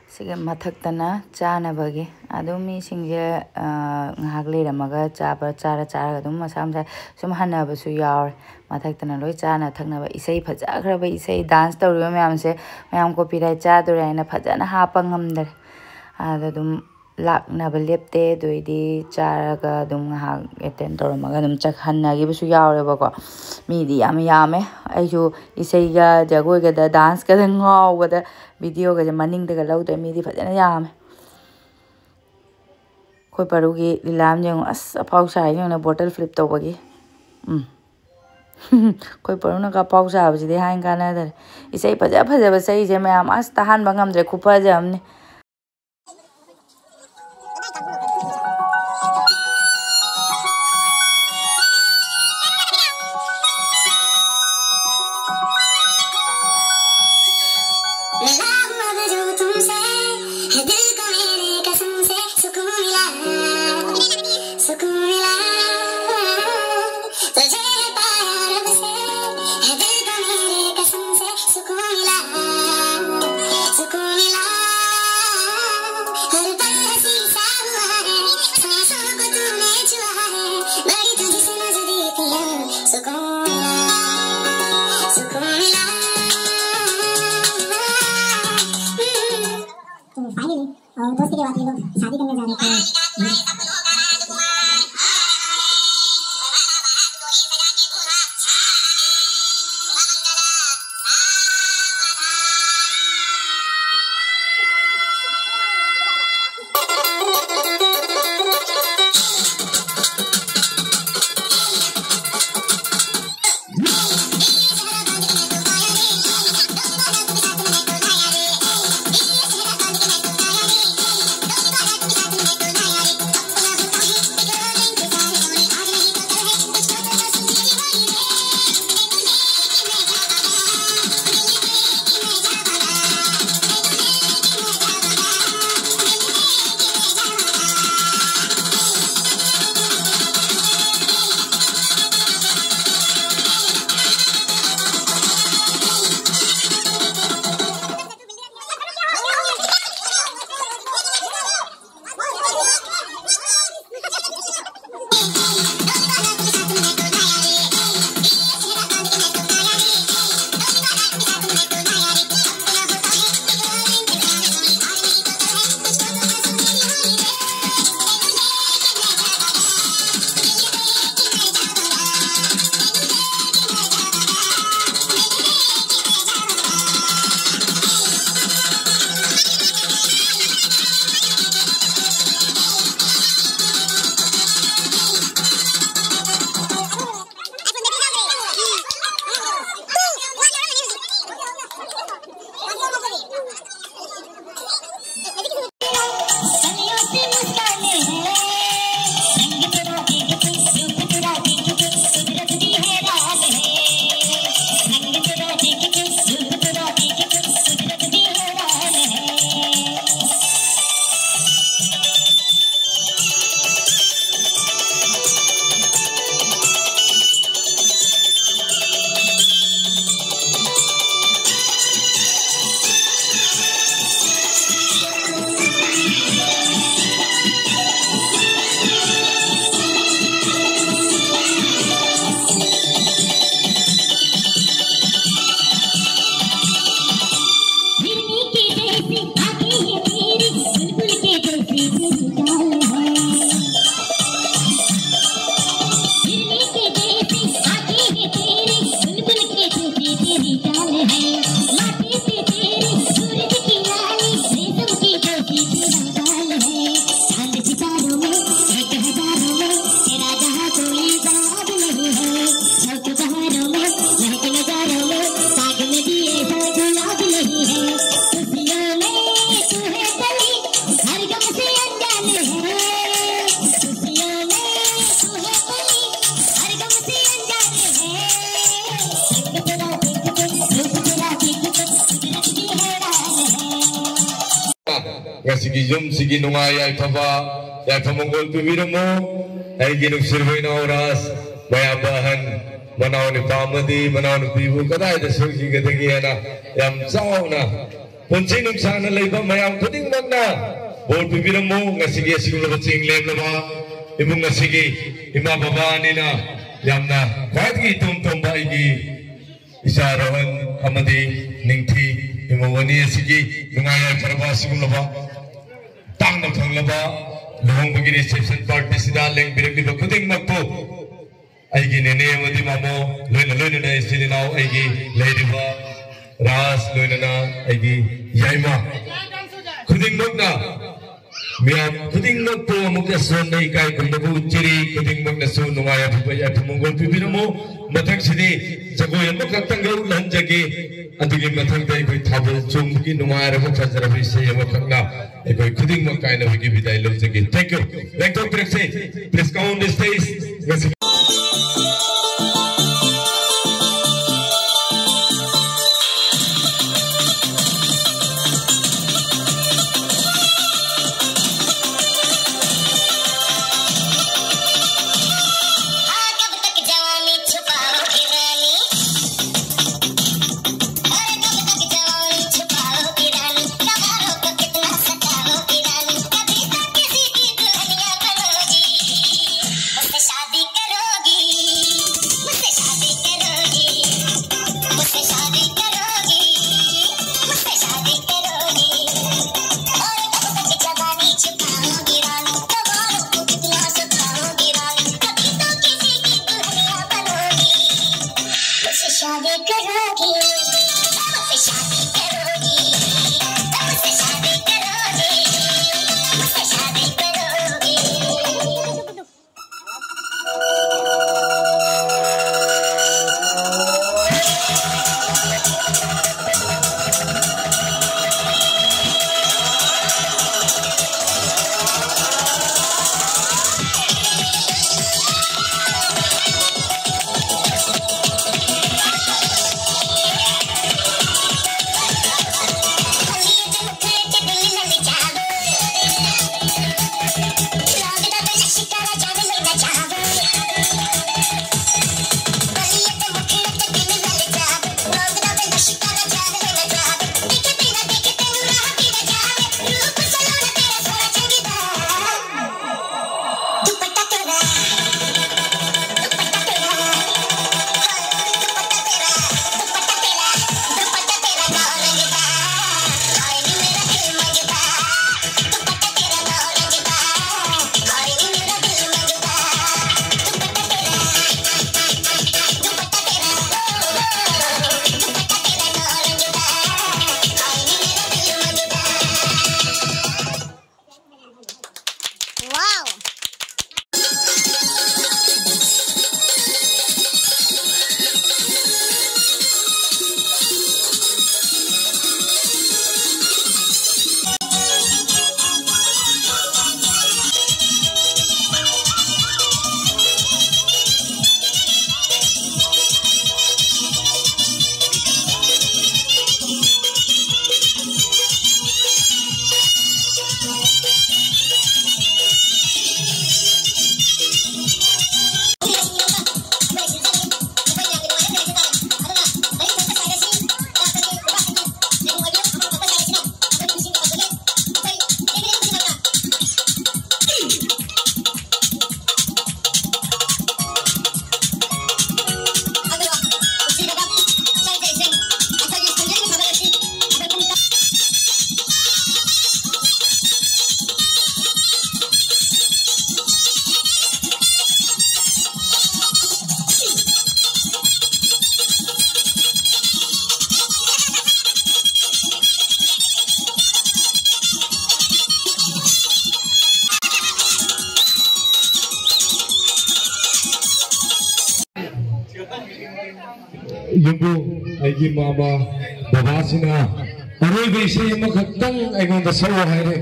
ꯁꯤꯒꯤ ꯃꯊꯛꯇꯅ ꯆꯥꯅꯕꯒꯤ꯫ ꯑꯗꯨꯝ ꯃꯤꯁꯤꯡꯁꯦ, ꯑ, ꯉꯥꯏꯍꯥꯛ ꯂꯩꯔꯝꯃꯒ ꯆꯥꯕ, ꯆꯥꯔ ꯆꯥꯔꯒ ꯑꯗꯨꯝ ꯃꯁꯥ ꯃꯁꯥ ꯁꯨꯝ ꯍꯟꯅꯕꯁꯨ ꯌꯥꯎꯔꯦ꯫ ꯃꯊꯛꯇꯅ ꯂꯣꯏ ꯆꯥꯅ ꯊꯛꯅꯕ, ꯏꯁꯩ ꯐꯖꯈ꯭ꯔꯕ ꯏꯁꯩ, dance ꯇꯧꯔꯤꯕ ꯃꯌꯥꯝꯁꯦ, ꯃꯌꯥꯝ copyright ꯆꯥꯗꯣꯔꯦ ꯍꯥꯏꯅ ꯐꯖꯅ ꯍꯥꯞꯄ ꯉꯝꯗꯔꯦ꯫ ꯑꯗ ꯑꯗꯨꯝ ꯂꯥꯛꯅꯕ ꯂꯦꯞꯇꯦ꯫ ꯑꯗꯨꯏꯗꯤ ꯆꯥꯔꯒ ꯑꯗꯨꯝ ꯉꯥꯏꯍꯥꯛ attend ꯇꯧꯔꯝꯃꯒ ꯑꯗꯨꯝ ꯆꯠꯍꯟꯅꯈꯤꯕꯁꯨ ꯌꯥꯎꯔꯦꯕꯀꯣ꯫ ꯃꯤꯗꯤ ꯌꯥꯝ ꯌꯥꯝꯃꯦ꯫ ꯑꯩꯁꯨ ꯏꯁꯩꯒ ꯖꯒꯣꯏꯒꯗ danceꯒꯗ ꯉꯥꯎꯕꯗ videoꯒꯁꯦ ꯃꯅꯤꯡꯗꯒ ꯂꯧꯗ꯭ꯔꯦ꯫ ꯃꯤꯗꯤ ꯐꯖꯅ ꯌꯥꯝꯃꯦ꯫ ꯑꯩꯈꯣꯏ ꯄꯔꯨꯒꯤ ꯂꯤꯂꯥ ꯑꯃ ꯌꯦꯡꯉꯨ꯫ ꯑꯁ, ꯑꯐꯥꯎ ꯁꯥꯏ ꯌꯦꯡꯉꯨꯅꯦ, bottle flip ꯇꯧꯕꯒꯤ꯫ ꯎꯝ꯫ ꯑꯩꯈꯣꯏ ꯄꯔꯨꯅꯒ ꯑꯐꯥꯎ ꯁꯥꯕꯁꯤꯗꯤ ꯍꯥꯏꯅ ꯀꯥꯟꯅꯗꯔꯦ꯫ ꯏꯁꯩ ꯐꯖ ꯐꯖꯕ ꯁꯛꯏꯁꯦ ꯃꯌꯥꯝ, ꯑꯁ, ꯇꯥꯍꯟꯕ ꯉꯝꯗ꯭ꯔꯦ, ꯈꯨꯐꯖ ꯑꯃꯅꯤ꯫ तो finally, अ, दोस्ती के बाद ये लोग शादी करने जा रहे थे। ꯉꯁꯤꯒꯤ ꯌꯨꯝꯁꯤꯒꯤ ꯅꯨꯡꯉꯥꯏ ꯌꯥꯏꯐꯕ, ꯌꯥꯏꯐ ꯃꯪꯒꯣꯜ ꯄꯤꯕꯤꯔꯝꯃꯨ꯫ ꯑꯩꯒꯤ ꯅꯨꯡꯁꯤꯔꯕ ꯏꯅꯥꯎ ꯔꯥꯖ, ꯃꯌꯥꯝꯕ ꯑꯍꯟ, ꯃꯅꯥꯎ ꯅꯨꯄꯥ ꯑꯃꯗꯤ ꯃꯅꯥꯎ ꯅꯨꯄꯤꯕꯨ ꯀꯗꯥꯏꯗ ꯁꯣꯏꯈꯤꯒꯗꯒꯦ ꯍꯥꯏꯅ ꯌꯥꯝ ꯆꯥꯎꯅ ꯄꯨꯟꯁꯤ ꯅꯨꯡꯁꯥꯡꯅ ꯂꯩꯕ ꯃꯌꯥꯝ ꯈꯨꯗꯤꯡꯃꯛꯅ ꯕꯣꯔ ꯄꯤꯕꯤꯔꯝꯃꯨ꯫ ꯉꯁꯤꯒꯤ ꯑꯁꯤꯒꯨꯝꯂꯕ ꯆꯦꯡ ꯂꯦꯝꯂꯕ ꯏꯃꯨꯡ ꯑꯁꯤꯒꯤ ꯏꯃꯥ ꯕꯕꯥ ꯑꯅꯤꯅ ꯌꯥꯝꯅ ꯈ꯭ꯋꯥꯏꯗꯒꯤ ꯏꯇꯣꯝ ꯇꯣꯝꯕ ꯑꯩꯒꯤ ꯏꯆꯥ ꯔꯣꯍꯟ ꯑꯃꯗꯤ ꯅꯤꯡꯊꯤ ꯏꯃꯧ ꯑꯅꯤ ꯑꯁꯤꯒꯤ ꯅꯨꯡꯉꯥꯏ ꯌꯥꯏꯐꯔꯕ ꯑꯁꯤꯒꯨꯝꯂꯕ ꯇꯥꯡꯅ ꯐꯪꯂꯕ ꯂꯨꯍꯣꯡꯕꯒꯤ ꯔꯤꯁꯦꯞꯁꯟ ꯄꯥꯔꯇꯤꯁꯤꯗ ꯂꯦꯡꯕꯤꯔꯛꯂꯤꯕ ꯈꯨꯗꯤꯡꯃꯛꯄꯨ ꯑꯩꯒꯤ ꯅꯦꯅꯦ ꯑꯃꯗꯤ ꯃꯥꯃꯣ, ꯂꯣꯏꯅ ꯂꯣꯏꯅꯅ ꯏꯆꯤꯜ ꯏꯅꯥꯎ ꯑꯩꯒꯤ ꯂꯩꯔꯤꯕ ꯔꯥꯖ, ꯂꯣꯏꯅꯅ ꯑꯩꯒꯤ ꯌꯥꯏꯃ ꯈꯨꯗꯤꯡꯃꯛꯅ, ꯃꯤꯌꯥꯝ ꯈꯨꯗꯤꯡꯃꯛꯄꯨ ꯑꯃꯨꯛꯀ ꯁꯣꯟꯅ ꯏꯀꯥꯏ ꯈꯨꯝꯅꯕ ꯎꯠꯆꯔꯤ꯫ ꯈꯨꯗꯤꯡꯃꯛꯅꯁꯨ ꯅꯨꯡꯉꯥꯏ ꯌꯥꯏꯐꯕ ꯌꯥꯏꯐ ꯃꯪꯒꯣꯜ ꯄꯤꯕꯤꯔꯝꯃꯨ꯫ ꯃꯊꯪꯁꯤꯗꯤ ꯖꯒꯣꯏ ꯑꯃꯈꯛꯇꯪꯒ ꯎꯠꯍꯟꯖꯒꯦ꯫ ꯑꯗꯨꯒꯤ ꯃꯊꯪꯗ ꯑꯩꯈꯣꯏ ꯊꯥꯕꯜ ꯆꯣꯡꯕꯒꯤ ꯅꯨꯡꯉꯥꯏꯔꯕ ꯐꯖꯔꯕ ꯏꯁꯩ ꯑꯃꯈꯛꯅ ꯑꯩꯈꯣꯏ ꯈꯨꯗꯤꯡꯃꯛ ꯀꯥꯏꯅꯕꯒꯤ ꯕꯤꯗꯥꯏ ꯂꯧꯖꯒꯦ꯫ Thank you꯫ ꯂꯦꯡꯊꯣꯛꯄꯤꯔꯛꯁꯤ꯫ Please come on the stage꯫ ꯉꯁꯤ ꯌꯨꯝꯕꯨ, ꯑꯩꯒꯤ ꯃꯥꯃ ꯕꯕꯥꯁꯤꯅ ꯑꯔꯣꯏꯕ ꯏꯁꯩ ꯑꯃꯈꯛꯇꯪ ꯑꯩꯉꯣꯟꯗ ꯁꯛꯑꯣ ꯍꯥꯏꯔꯦ꯫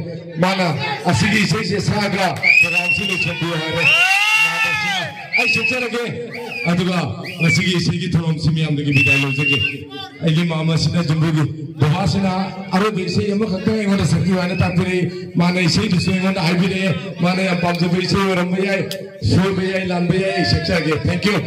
ꯃꯥꯅ ꯑꯁꯤꯒꯤ ꯏꯁꯩꯁꯦ ꯁꯛꯑꯒ ꯄ꯭ꯔꯣꯒ꯭ꯔꯥꯝꯁꯤ ꯂꯣꯏꯁꯤꯟꯕꯤꯌꯨ ꯍꯥꯏꯔꯦ꯫ ꯃꯥꯃꯁꯤꯅ ꯑꯩ ꯁꯛꯆꯔꯒꯦ, ꯑꯗꯨꯒ ꯉꯁꯤꯒꯤ ꯏꯁꯩꯒꯤ ꯊꯧꯔꯝꯁꯤ ꯃꯌꯥꯝꯗꯒꯤ ꯕꯤꯗꯥꯏ ꯂꯧꯖꯒꯦ꯫ ꯑꯩꯒꯤ ꯃꯥꯃꯁꯤꯅ ꯌꯨꯝꯕꯨꯒꯤ ꯕꯕꯥꯁꯤꯅ ꯑꯔꯣꯏꯕ ꯏꯁꯩ ꯑꯃꯈꯛꯇꯪ ꯑꯩꯉꯣꯟꯗ ꯁꯛꯄꯤꯌꯨ ꯍꯥꯏꯅ ꯇꯥꯛꯄꯤꯔꯛꯏ꯫ ꯃꯥꯅ ꯏꯁꯩꯗꯨꯁꯨ ꯑꯩꯉꯣꯟꯗ ꯍꯥꯏꯕꯤꯔꯛꯑꯦ꯫ ꯃꯥꯅ ꯌꯥꯝ ꯄꯥꯝꯖꯕ ꯏꯁꯩ ꯑꯣꯏꯔꯝꯕ ꯌꯥꯏ, ꯁꯣꯏꯕ ꯌꯥꯏ, ꯂꯥꯟꯕ ꯌꯥꯏ, ꯑꯩ ꯁꯛꯆꯒꯦ꯫ Thank you꯫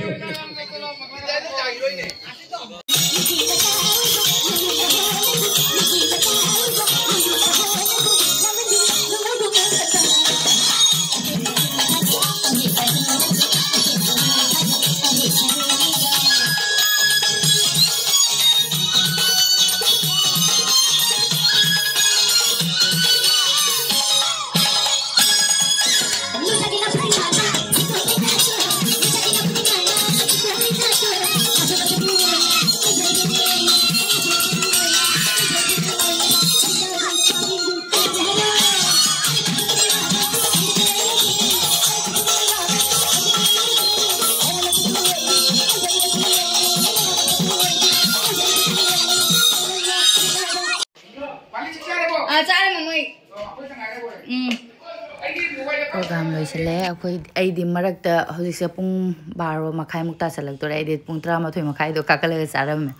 ꯑꯥ, ꯆꯥꯔꯦ, ꯃꯃꯣꯏ꯫ ꯎꯝ꯫ ꯄ꯭ꯔꯣꯒ꯭ꯔꯥꯝ ꯂꯣꯏꯁꯤꯜꯂꯦ꯫ ꯑꯩꯈꯣꯏ, ꯑꯩꯗꯤ ꯃꯔꯛꯇ ꯍꯧꯖꯤꯛꯁꯦ ꯄꯨꯡ ꯕꯥꯔꯣ ꯃꯈꯥꯏꯃꯨꯛ ꯇꯥꯁꯜꯂꯛꯇꯣꯔꯦ꯫ ꯑꯩꯗꯤ ꯄꯨꯡ ꯇꯔꯥꯃꯥꯊꯣꯏ ꯃꯈꯥꯏꯗꯣ ꯀꯥꯈꯠꯂꯒ ꯆꯥꯔꯝꯃꯦ꯫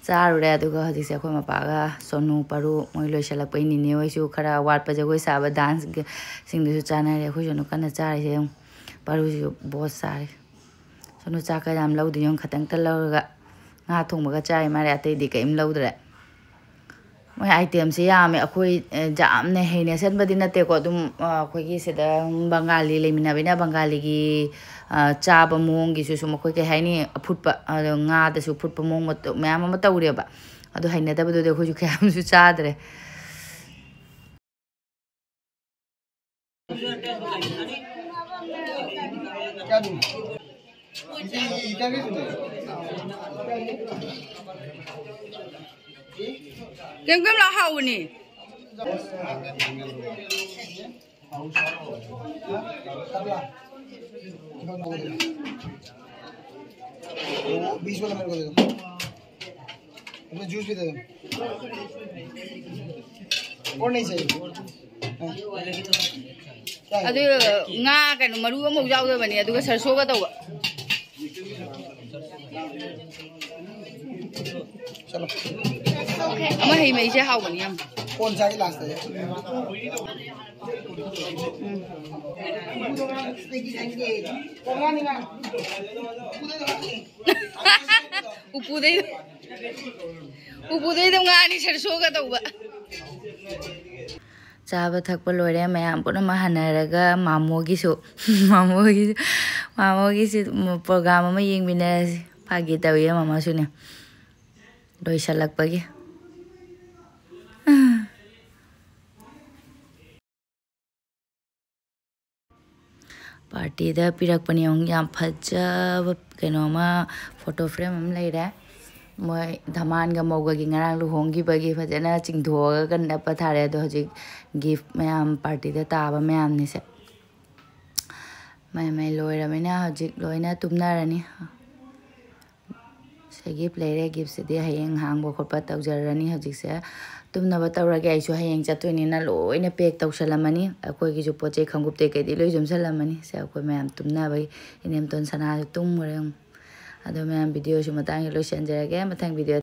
ꯆꯥꯔꯨꯔꯦ꯫ ꯑꯗꯨꯒ ꯍꯧꯖꯤꯛꯁꯦ ꯑꯩꯈꯣꯏ ꯃꯄꯥꯒ ꯁꯣꯅꯨ, ꯄꯔꯨ ꯃꯣꯏ ꯂꯣꯏꯁꯤꯜꯂꯛꯄꯩ ꯅꯤꯅꯦ ꯍꯣꯏꯁꯨ ꯈꯔ ꯋꯥꯠꯄ ꯖꯒꯣꯏ ꯁꯥꯕ ꯗꯥꯟꯁꯀꯤ ꯁꯤꯡꯗꯨꯁꯨ ꯆꯥꯅꯔꯦ꯫ ꯑꯩꯈꯣꯏ ꯁꯣꯅꯨ ꯀꯟꯅ ꯆꯥꯔꯤꯁꯦ ꯌꯦꯡꯉꯨ꯫ ꯄꯔꯨꯁꯨ ꯕꯣꯁ ꯆꯥꯔꯤ꯫ ꯁꯣꯅꯨ ꯆꯥꯛꯀ ꯌꯥꯝ ꯂꯧꯗꯦ ꯌꯦꯡꯉꯨ, ꯈꯇꯪꯇ ꯂꯧꯔꯒ ꯉꯥ ꯊꯣꯡꯕꯒ ꯆꯥꯔꯤ ꯃꯥꯜꯂꯦ, ꯑꯇꯩꯗꯤ ꯀꯔꯤꯝ ꯂꯧꯗ꯭ꯔꯦ꯫ ꯃꯣꯏ ꯑꯥꯏꯇꯦꯝꯁꯦ ꯌꯥꯝꯃꯦ꯫ ꯑꯩꯈꯣꯏ, ꯑꯦ, ꯌꯥꯝꯅ ꯍꯦꯟꯅ ꯆꯟꯕꯗꯤ ꯅꯠꯇꯦꯀꯣ꯫ ꯑꯗꯨꯝ, ꯑ, ꯑꯩꯈꯣꯏꯒꯤ ꯁꯤꯗ ꯕꯪꯒꯥꯂꯤ ꯂꯩꯃꯤꯟꯅꯕꯅꯤꯅ ꯕꯪꯒꯥꯂꯤꯒꯤ, ꯑ, ꯆꯥꯕ ꯃꯑꯣꯡꯒꯤꯁꯨ ꯁꯨꯝ ꯑꯩꯈꯣꯏ ꯀꯩ ꯍꯥꯏꯅꯤ, ꯑꯐꯨꯠꯄ, ꯑꯗꯣ ꯉꯥꯗꯁꯨ ꯑꯐꯨꯠꯄ ꯃꯑꯣꯡ ꯃꯇꯧ ꯃꯌꯥꯝ ꯑꯃ ꯇꯧꯔꯦꯕ꯫ ꯑꯗꯨ ꯍꯩꯅꯗꯕꯗꯨꯗꯤ ꯑꯩꯈꯣꯏꯁꯨ ꯀꯌꯥꯝꯁꯨ ꯆꯥꯗ꯭ꯔꯦ꯫ ꯀꯦꯝ ꯀꯦꯝ ꯂꯥꯎ ꯍꯥꯎꯕꯅꯤ꯫ वो बीस वाला मेरे को दे दो। अपने जूस भी दे दो। और नहीं चाहिए? हाँ। क्या है? ꯑꯗꯨ ꯉꯥ ꯀꯩꯅꯣ ꯃꯔꯨ ꯑꯃꯐꯥꯎ ꯌꯥꯎꯗꯕꯅꯤ, ꯑꯗꯨꯒ ꯁꯔꯁꯣꯒ ꯇꯧꯕ꯫ चलो। ꯑꯃ ꯍꯩ ꯃꯍꯤꯁꯦ ꯍꯥꯎꯕꯅꯤ ꯌꯥꯝ꯫ कौन सा गिलास है? ꯎꯝ꯫ ꯎꯄꯨꯗꯩꯗꯣ, ꯎꯄꯨꯗꯩꯗꯣ ꯉꯥꯅꯤ ꯁꯔꯁꯣꯒ ꯇꯧꯕ꯫ ꯆꯥꯕ ꯊꯛꯄ ꯂꯣꯏꯔꯦ, ꯃꯌꯥꯝ ꯄꯨꯝꯅꯃꯛ ꯍꯟꯅꯔꯒ ꯃꯥꯃꯣꯒꯤꯁꯨ, ꯃꯥꯃꯣꯒꯤ, ꯃꯥꯃꯣꯒꯤꯁꯨ ꯄ꯭ꯔꯣꯒ꯭ꯔꯥꯝ ꯑꯃ ꯌꯦꯡꯃꯤꯟꯅꯔꯁꯤ꯫ ꯐꯥꯒꯤ ꯇꯧꯏ ꯃꯃꯥꯁꯨꯅꯦ, ꯂꯣꯏꯁꯤꯜꯂꯛꯄꯒꯤ꯫ ꯄꯥꯔꯇꯤꯗ ꯄꯤꯔꯛꯄꯅꯦ꯫ ꯌꯦꯡꯉꯨ, ꯌꯥꯝ ꯐꯖꯕ ꯀꯩꯅꯣꯃ, ꯐꯣꯇꯣ ꯐ꯭ꯔꯦꯝ ꯑꯃ ꯂꯩꯔꯦ꯫ ꯃꯣꯏ ꯙꯃꯥꯟꯒ ꯃꯧꯒꯒꯤ ꯉꯔꯥꯡ ꯂꯨꯍꯣꯡꯈꯤꯕꯒꯤ ꯐꯖꯅ ꯆꯤꯡꯊꯣꯛꯑꯒ ꯅꯞꯄ ꯊꯥꯔꯦ꯫ ꯑꯗꯣ ꯍꯧꯖꯤꯛ ꯒꯤꯐ ꯃꯌꯥꯝ, ꯄꯥꯔꯇꯤꯗ ꯇꯥꯕ ꯃꯌꯥꯝꯅꯤꯁꯦ꯫ ꯃꯩ ꯃꯩ ꯂꯣꯏꯔꯕꯅꯤꯅ ꯍꯧꯖꯤꯛ ꯂꯣꯏꯅ ꯇꯨꯝꯅꯔꯅꯤ꯫ ꯁꯦ, ꯒꯤꯐ ꯂꯩꯔꯦ꯫ ꯒꯤꯐꯁꯤꯗꯤ ꯍꯌꯦꯡ ꯍꯥꯡꯕ ꯈꯣꯠꯄ ꯇꯧꯖꯔꯅꯤ꯫ ꯍꯧꯖꯤꯛꯁꯦ ꯇꯨꯝꯅꯕ ꯇꯧꯔꯒꯦ꯫ ꯑꯩꯁꯨ ꯍꯌꯦꯡ ꯆꯠꯇꯣꯏꯅꯤꯅ ꯂꯣꯏꯅ ꯄꯦꯛ ꯇꯧꯁꯜꯂꯝꯃꯅꯤ꯫ ꯑꯩꯈꯣꯏꯒꯤꯁꯨ ꯄꯣꯠ ꯆꯩ, ꯈꯣꯡꯎꯞꯇꯩ ꯀꯩꯗꯤ ꯂꯣꯏ ꯌꯣꯝꯁꯜꯂꯝꯃꯅꯤ꯫ ꯁꯦ, ꯑꯩꯈꯣꯏ ꯃꯌꯥꯝ ꯇꯨꯝꯅꯕꯒꯤ꯫ ꯏꯅꯦꯝꯇꯣꯟ ꯁꯅꯥꯁꯨ ꯇꯨꯝꯈ꯭ꯔꯦ ꯑꯃꯨꯛ꯫ ꯑꯗꯣ ꯃꯌꯥꯝ, ꯚꯤꯗꯤꯑꯣꯁꯨ ꯃꯇꯥꯡꯁꯤꯗ ꯂꯣꯏꯁꯤꯟꯖꯔꯒꯦ꯫ ꯃꯊꯪ ꯚꯤꯗꯤꯑꯣ